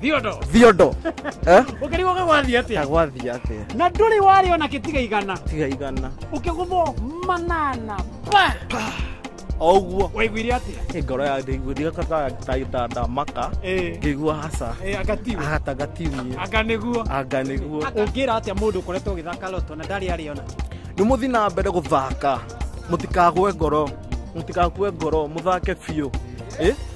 S11: Thiondo.
S12: Thiondo.
S11: Ũkĩrigwo gagwathiĩ atĩa?
S12: Gagwathiĩ atĩa?
S11: Na ndũrĩ warĩ ona kĩtiga igana.
S12: Tiga igana.
S11: Ũkĩgũthwo manana. Pa.
S12: O ũguo.
S11: Waiguire atĩa?
S12: Ngoro ya ndaiguire ta ndamaka. Ngĩigua haca.
S11: Anga tiwe.
S12: Anga tiwe.
S11: Anga nĩguo.
S12: Anga nĩguo.
S11: Ũngĩra atĩa mũndũ ũkoretwo ũgĩthaka loto na ndarĩ arĩona?
S12: Nĩ mũthiĩ na mbere gũthaka. Mũtikagwe ngoro. Mũtikakue ngoro, mũthake biũ.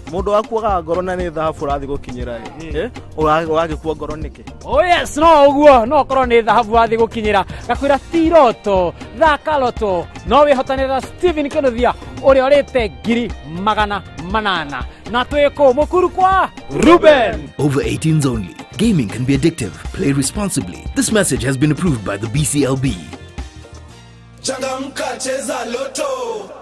S12: Mũndũ akuaga ngoro na nĩ thahabu ũrathiĩ gũkinyĩra ĩ. Ũragĩkua ngoro nĩkĩ?
S11: Oh yes, no ũguo, no ũkorwo nĩ thahabu wathiĩ gũkinyĩra. Ngakwĩra ti roto, thaka loto. No wĩhotanĩre Stephen Kinuthia ũrĩa ũrĩte 800,000. Na twĩ kũ Mũkuru kwa Ruben.
S13: Over 18s only. Gaming can be addictive. Play responsibly. This message has been approved by the BCLB.
S20: Changamka, cheza loto.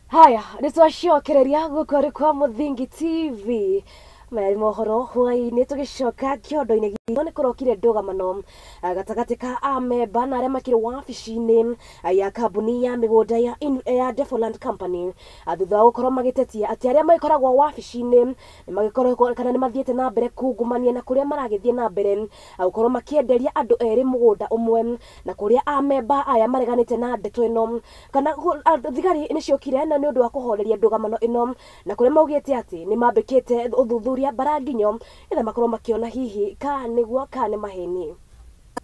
S1: Haya, nĩ twacokereria gũkũ arĩ kwa Mũthingi TV. Maya mohoro hwaĩ-inĩ tũgĩcoka kĩondo-inĩ gitũ nĩ kũrokire ndũgamano gatagatĩ ka amemba na arĩa makĩrĩ wabici-inĩ ya kambuni ya mĩgũnda ya Defoland Company thutha wa gũkorwo magĩtetia atĩ arĩa magĩkoragwo wabici-inĩ nĩ magĩkoragwo kana nĩ mathiĩte na mbere kungumania na kũrĩa maragĩthiĩ na mbere gũkorwo makĩenderia andũ erĩ mũgũnda ũmwe na kũrĩa amemba aya mareganĩte na ndeto ĩno kana thigari nĩ ciokire na nĩ ũndũ wa kũhoreria ndũgamano ĩno na kũrĩa maugĩte atĩ nĩ mambĩkĩte ũthuthuria baranginyo etha makorwo makiona hihi ka nĩguo ka nĩ maheni.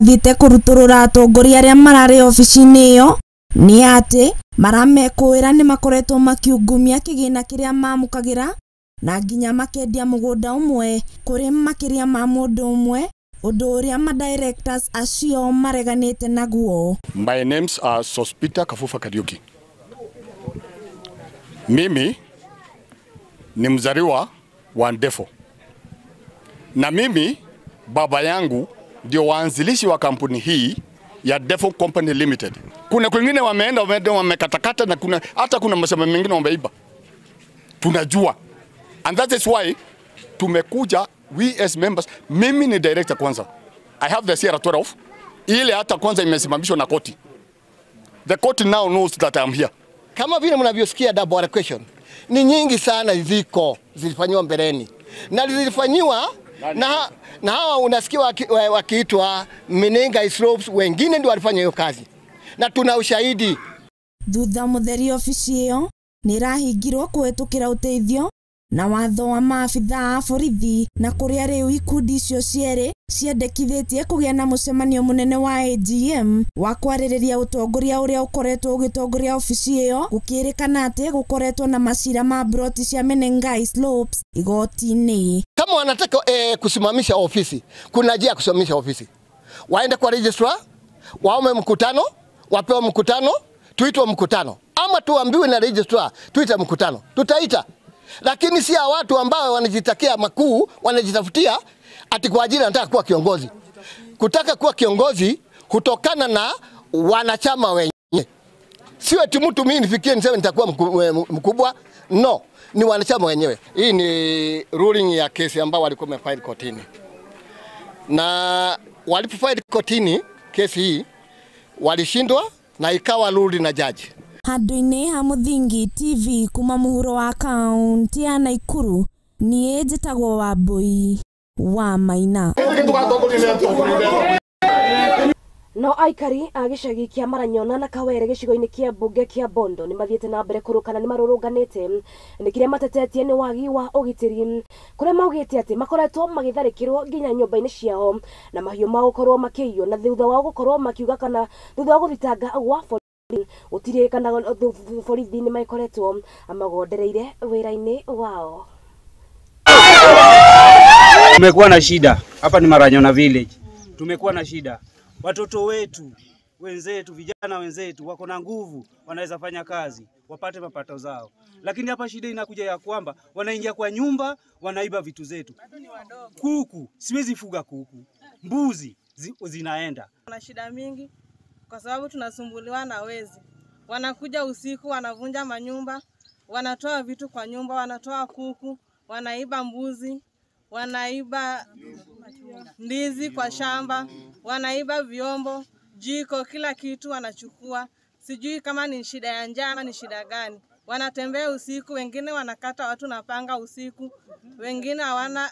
S8: Thiĩte kũrutũrũra atongoria arĩa mararĩ obici-inĩ ĩyo nĩ atĩ maramekũĩra nĩ makoretwo makiungumia kĩgĩna kĩrĩa mamũkagĩra na nginya makendia mũgũnda ũmwe kũrĩ makĩria ma mũndũ ũmwe ũndũ ũrĩa ma-directors acio mareganĩte naguo.
S14: My names are Sospita Kafufa Kariuki. Mimi ni mzaliwa wa Ndefo. Na mimi baba yangu ndio waanzilishi wa kampuni hii ya Defo Company Limited. Kuna kwingine wameenda wamekatakata na kuna hata kuna mashamba mengine wameiba. Tunajua. And that is why tumekuja we as members. Mimi ni director kwanza. I have the Sierra 12. Ile hata kwanza imesimamishwa na koti. The court now knows that I am here.
S15: Kama vile mnavyosikia double allocation ni nyingi sana ziko zilifanywa mbeleni. Na zilifanywa na hawa unasikia wakiitwa Menenga Slopes, wengine ndio walifanya hiyo kazi. Na tuna ushahidi.
S8: Thutha mutheri ofici ĩyo nĩrahingirwo kũhetũkĩra ũteithio na watho wa maabithaa a borithi na kũrĩa rĩu ikundi icio cierĩ ciendekithĩtie kũgĩa na mũcemanio mũnene wa AGM wa kwarĩrĩria ũtongoria ũrĩa ũkoretwo ũgĩtongoria ofici ĩyo gũkĩrĩkana atĩ gũkoretwo na macira ma broti cia Menengai Slopes igoti-inĩ.
S15: Kama wanataka kusimamisha ofisi, kuna njia ya kusimamisha ofisi. Waende kwa registrar, waombe mkutano, wapewe mkutano, tuitwe mkutano. Ama tuambiwe na registrar, tuite mkutano. Tutaita. Lakini si watu ambao wanajitakia makuu, wanajitafutia ati kwa ajili anataka kuwa kiongozi. Kutaka kuwa kiongozi kutokana na wanachama wenyewe. Sio eti mtu mimi nifikie niseme nitakuwa mkubwa. No, ni wanachama wenyewe. Hii ni ruling ya kesi ambao walikuwa wamefile kotini. Na walipofile kotini kesi hii walishindwa na ikawa ruled na judge.
S8: Handũ-inĩ ha Mũthingi TV kuma mũhuro wa kaunti ya Naikuru niĩ njĩtagwo Wambui wa Maina.
S1: No aikari a gĩcagi kĩa Maranyona na Kawere gĩcigo-inĩ kĩa mbunge kĩa Bondo nĩ mathiĩte na mbere kũrũkana nĩ marũrũnganĩte nĩ kĩrĩa matetetie nĩ wagi wa ũgitĩri kũrĩa maugĩte atĩ makoretwo magĩtharĩkĩrwo nginya nyũmba-inĩ ciao na mahiũ mao gũkorwo makĩiywo na thutha wao gũkorwo makiuga kana thutha wa gũthitanga gwa gũtirĩ kana borithi nĩ makoretwo magondereire wĩra-inĩ wao.
S16: Tumekuwa na shida hapa ni Maranyona village. Tumekuwa na shida. Watoto wetu
S2: wenzetu, vijana wenzetu wako na nguvu, wanaweza fanya kazi wapate mapato zao. Lakini hapa shida inakuja ya kwamba wanaingia kwa nyumba, wanaiba vitu zetu. Kuku, siwezi fuga kuku, mbuzi zinaenda.
S3: Kuna shida mingi kwa sababu tunasumbuliwa na wezi. Wanakuja usiku, wanavunja manyumba, wanatoa vitu kwa nyumba, wanatoa kuku, wanaiba mbuzi, wanaiba ndizi kwa shamba, wanaiba vyombo, jiko, kila kitu wanachukua. Sijui kama ni shida ya njaa ama ni shida gani. Wanatembea usiku, wengine wanakata watu na panga usiku, wengine hawana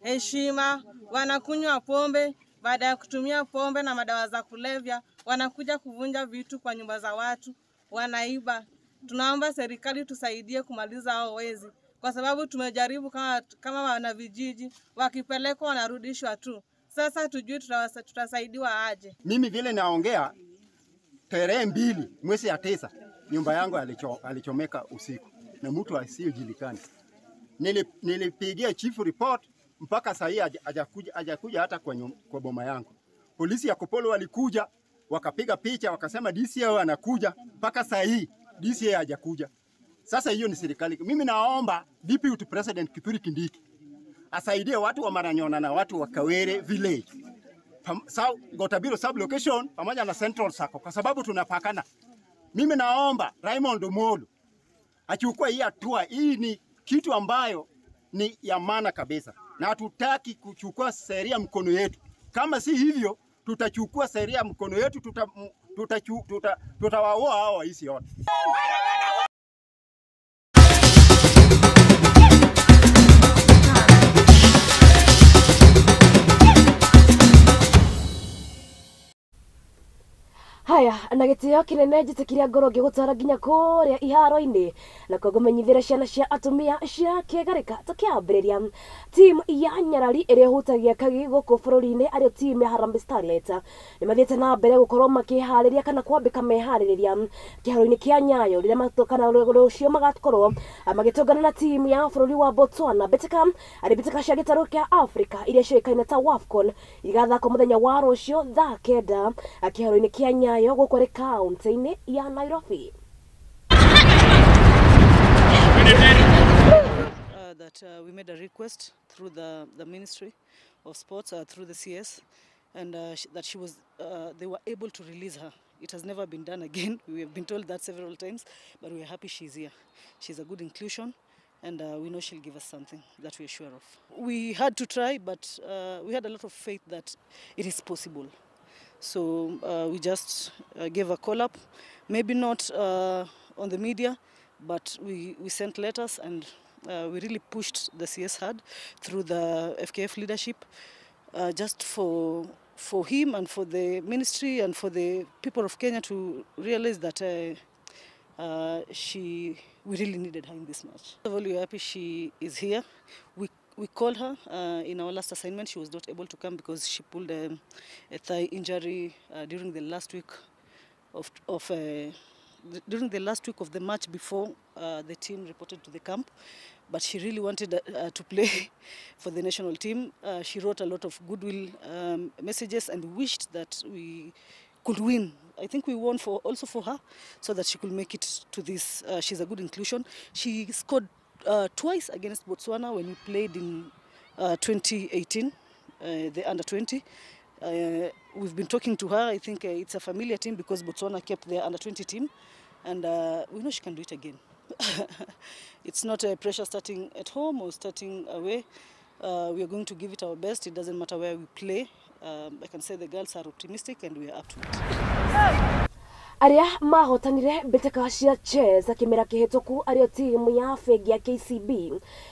S3: heshima, wanakunywa pombe. Baada ya kutumia pombe na madawa za kulevya, wanakuja kuvunja vitu kwa nyumba za watu, wanaiba. Tunaomba serikali tusaidie kumaliza hao wezi, kwa sababu tumejaribu kama wanavijiji, wakipelekwa wanarudishwa tu. Sasa tujui tutasaidiwa aje.
S16: Mimi vile naongea, tarehe 2 mwezi ya 9 nyumba yangu alichomeka usiku na mtu asiyojulikana. Nilipigia chief report, mpaka saa hii hajakuja hata kwa boma yangu. Polisi ya Kopolo walikuja wakapiga picha wakasema DCI anakuja, mpaka saa hii DCI hajakuja. Sasa hiyo ni serikali. Mimi naomba Deputy President Kithure Kindiki asaidie watu wa Maranyona na watu wa Kawere Village, Gotabiro sub location pamoja na Central Sacco, kwa sababu tunapakana. Mimi naomba Raymond Omolo achukue hii hatua. Hii ni kitu ambayo ni ya maana kabisa, na hatutaki kuchukua sheria mkono yetu. Kama si hivyo, tutachukua sheria mkono yetu, tutawaua hao waisi wote.
S1: Haya, na gĩtĩo kĩnene njĩtĩkĩria ngorwo ngĩgũtwara nginya kũrĩa iharo-inĩ na kwa ngũmenyithĩria ciana cia atumia cia kĩgarĩka tũkĩambĩrĩria timu ya Nyarari ĩrĩa ĩhutagia kagi gũkũ bũrũri-inĩ arĩo timu ya Harambee Starlets nĩ mathiĩte na mbere gũkorwo makĩharĩria kana kwambĩka meharĩrĩria kĩharo-inĩ kĩa Nyayo rĩrĩa kana rũciũ magakorwo magĩtũngana na timu ya bũrũri wa Botswana mbĩtĩka arĩ mbĩtĩka cia gĩtarũ kĩa Africa iria ciũĩkaine ta WAFCON igathakwo mũthenya wa rũciũ thaa 9 kĩharo-inĩ kĩa Nyayo gũkũ arĩ kaunti-inĩ ya Nairobi.
S17: That we made a request through the Ministry of Sports, through the CS, and that she was, they were able to release her. It has never been done again. We have been told that several times, but we are happy she's here. She's a good inclusion, and we know she'll give us something that we are sure of. We had to try, but we had a lot of faith that it is possible. So we just gave a call up, maybe not on the media, but we sent letters, and we really pushed the CS hard through the FKF leadership, just for him and for the ministry and for the people of Kenya to realize that we really needed her in this match. First of all, we are happy she is here. We called her in our last assignment. She was not able to come because she pulled a thigh injury during the last week of the match before the team reported to the camp. But she really wanted to play for the national team. She wrote a lot of goodwill messages and wished that we could win. I think we won also for her, so that she could make it to this. She's a good inclusion. She scored twice against Botswana when we played in 2018, the under-20. We've been talking to her. I think it's a familiar team because Botswana kept their under-20 team, and we know she can do it again. It's not a pressure starting at home or starting away. We are going to give it our best. It doesn't matter where we play. I can say the girls are optimistic and we are up to it.
S1: Aria mahotanire mbĩtĩka cia chess kĩmera kĩhĩtũku arĩo timu ya bengi ya KCB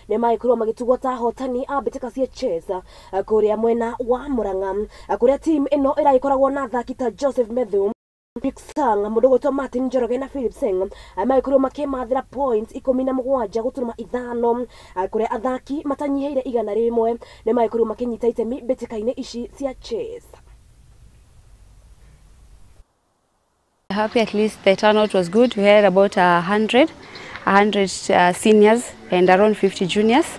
S1: nĩ magĩkorwo magĩtugwo ta ahotani a mbĩtĩka cia chess kũrĩa mwena wa Murang'a, kũrĩa timu ĩno ĩragĩkoragwo na athaki ta Joseph Methu, Pixang, mũndũ ũgwĩtwo Martin Njoroge na Philip Seng magĩkorwo makĩmathĩra points 17.5 kũrĩa athaki matanyihĩire 100 nĩ magĩkorwo makĩnyita itemi mbĩtĩka-inĩ ici cia chess.
S18: Happy at least the turnout was good. We had about 100 seniors and around 50 juniors.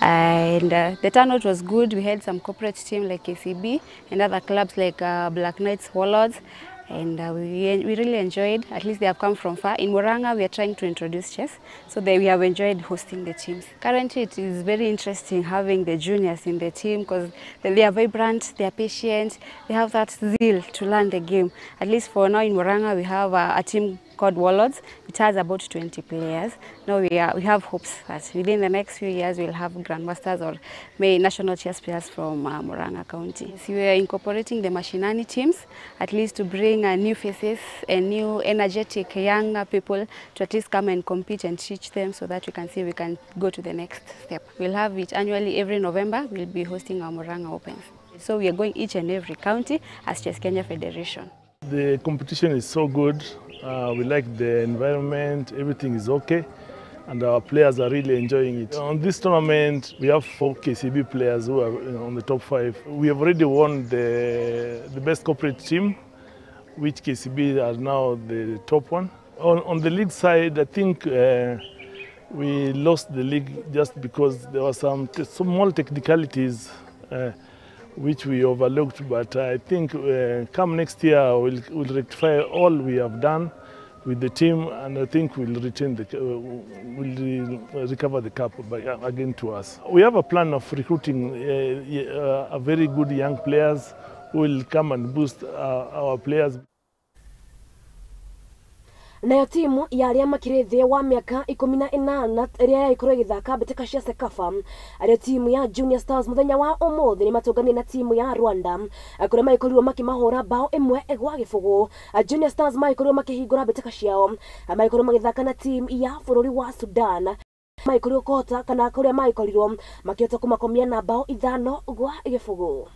S18: And the turnout was good. We had some corporate team like KCB and other clubs like Black Knights, Warlords, And we really enjoyed. At least they have come from far. In Murang'a, we are trying to introduce chess, so they, we have enjoyed hosting the teams. Currently, it is very interesting having the juniors in the team because they are vibrant, they are patient, they have that zeal to learn the game. At least for now in Murang'a, we have a team called Warlords, which has about 20 players. Now we have hopes that within the next few years we'll have grandmasters or may national chess players from Murang'a County. So we are incorporating the Mashinani teams, at least to bring new faces and new energetic young people to at least come and compete and teach them so that we can see we can go to the next step. We'll have it annually every November. We'll be hosting our Murang'a Opens. So we are going each and every county as Chess Kenya Federation.
S4: The competition is so good. We like the environment, everything is okay, and our players are really enjoying it. On this tournament, we have 4 KCB players who are on the top 5. We have already won the best corporate team, which KCB are now the top one. On the league side, I think we lost the league just because there were some small technicalities which we overlooked, but I think come next year we'll rectify all we have done with the team, and I think we'll retain the, we'll recover the cup again to us. We have a plan of recruiting a very good young players who will come and boost our players.
S1: Nayo timu ya arĩa makĩrĩ thĩ wa mĩaka 18 ĩrĩa yakorwo ĩgĩthaka mbĩtĩka cia CECAFA, arĩa timu ya Junior Stars mũthenya wa ũmũthĩ nĩ matũnganire na timu ya Rwanda kũrĩa magĩkorirwo makĩmahũra bao 1-0. Junior Stars magĩkorirwo makĩhingũra mbĩtĩka ciao, magĩkorwo magĩthaka na timu ya bũrũri wa Sudan, magĩkorirwo kũhota kana kũrĩa magĩkorirwo makĩhota kũmakomia na bao 5-0.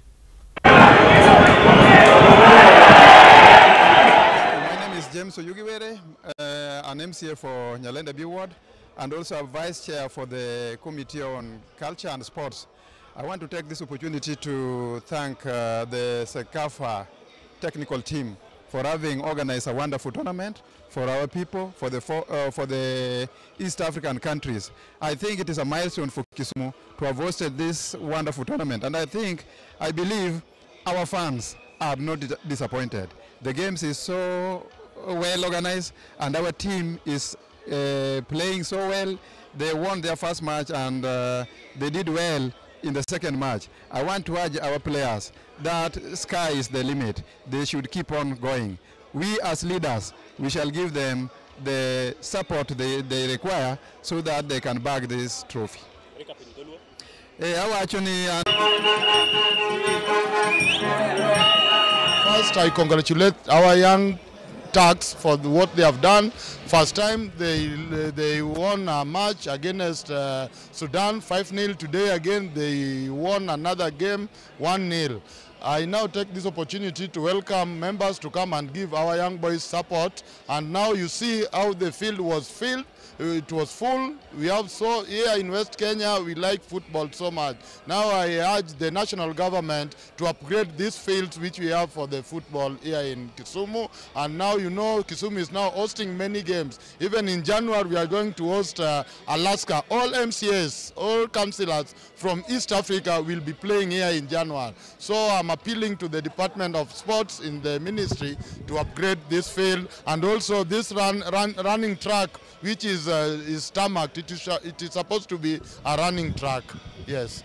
S5: James Oyugiwere, an MCA for Nyalenda B Ward and also a vice chair for the Committee on Culture and Sports. I want to take this opportunity to thank the CECAFA technical team for having organized a wonderful tournament for our people, for the East African countries. I think it is a milestone for Kisumu to have hosted this wonderful tournament, and I believe our fans are not disappointed. The games is so well organized, and our team is playing so well. They won their first match and they did well in the second match. I want to urge our players that sky is the limit. They should keep on going. We as leaders, we shall give them the support they require so that they can bag this trophy.
S6: First, I congratulate our young Turks for what they have done. First time they won a match against Sudan 5-0. Today again they won another game 1-0. I now take this opportunity to welcome members to come and give our young boys support. And now you see how the field was filled. It was full. We have so here in West Kenya, we like football so much. Now I urge the national government to upgrade these fields which we have for the football here in Kisumu. And now you know Kisumu is now hosting many games. Even in January we are going to host Alaska. All MCAs, all councillors from East Africa will be playing here in January. So I'm appealing to the Department of Sports in the ministry to upgrade this field, and also this running track, which is tarmac. It is supposed to be a running track. Yes.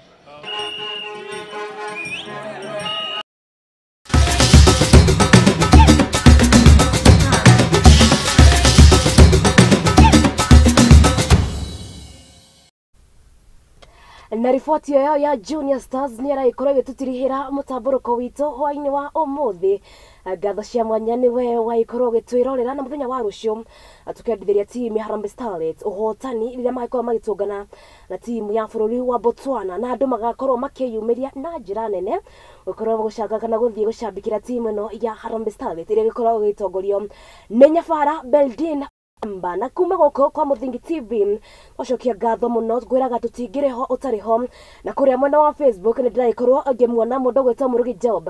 S1: Na riboti ĩyo ya Junior Stars nĩ ĩragĩkorwo ĩgĩtũtirihĩra mũtambũrũko witũ hwaĩ-inĩ wa ũmũthĩ. Ngatho cia mwanya nĩ we wagĩkorwo ũgĩtwĩrorera, na mũthenya wa rũciũ tũkendithĩria timu ya Harambee Starlets ũhotani rĩrĩa magĩkorwo magĩtũngana na timu ya bũrũri wa Botswana, na andũ magakorwo makĩyumĩria na njĩra nene gũkorwo gũcanga kana gũthiĩ gũcambĩkĩra timu ĩno ya Harambee Starlets ĩrĩa ĩgĩkoragwo ĩgĩtongorio nĩ Nyabara Beldin Amba. Na kuma gũkũ kwa Mũthingi TV gũcokia ngatho mũno, ngwĩraga tũtingĩrĩ ho ũtarĩ ho. Na kũrĩa mwena wa Facebook nĩ ndĩragĩkorwo ngĩmuona mũndũ ũgwĩtwo Mũrugi Job,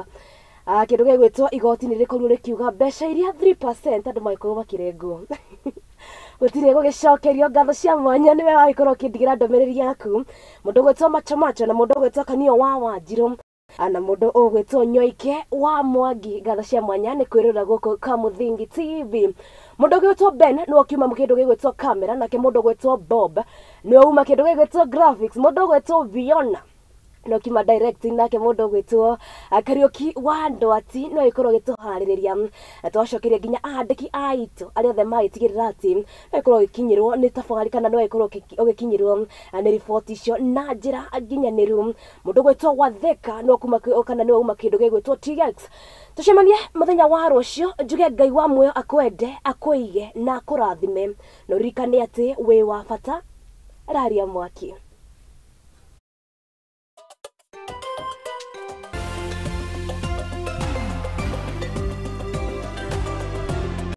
S1: kĩndũ gĩgwĩtwo igoti nĩ rĩkorirwo rĩkiuga mbeca iria 3% andũ magĩkorwo makĩrengwo gũtirĩ gũgĩcokerio. Ngatho cia mwanya nĩwe wagĩkorwo ũkĩndigĩra ndũmĩrĩri yaku, mũndũ ũgwĩtwo Macho Macho na mũndũ ũgwĩtwo Kanio wa Wanjirũ. Na mũndũ ũgwĩtwo Nyoike wa Mwangi, ngatho cia mwanya nĩ kwĩrora gũkũ kwa Mũthingi TV. Mũndũ ũgwĩtwo Ben nĩwe ũkiuma kĩndũ gĩgwĩtwo camera, nake mũndũ ũgwĩtwo Bob nĩwe uma kĩndũ gĩgwĩtwo graphics, mũndũ ũgwĩtwo Viona no kima directing, nake mũndũ ũgwĩtwo Kariũki wa Ndwati no ĩkorwo ĩgĩtũharĩrĩria. Na twacokeria nginya andĩki aitũ arĩa othe magĩtigĩrĩra atĩ no ĩkorwo ũgĩkinyĩrwo nĩ tabarĩ kana no ĩkorwo ũgĩkinyĩrwo nĩ riboti icio na njĩra nginyanĩru. Mũndũ ũgwĩtwo Watheka no kuma kana nĩwe uma kĩndũ gĩgwĩtwo TX. Tũcemanie mũthenya wa rũciũ, njuge Ngai wa muoyo akwende, akũige na akũrathime, na ũririkane atĩ wĩ wa bata. Raria mwaki.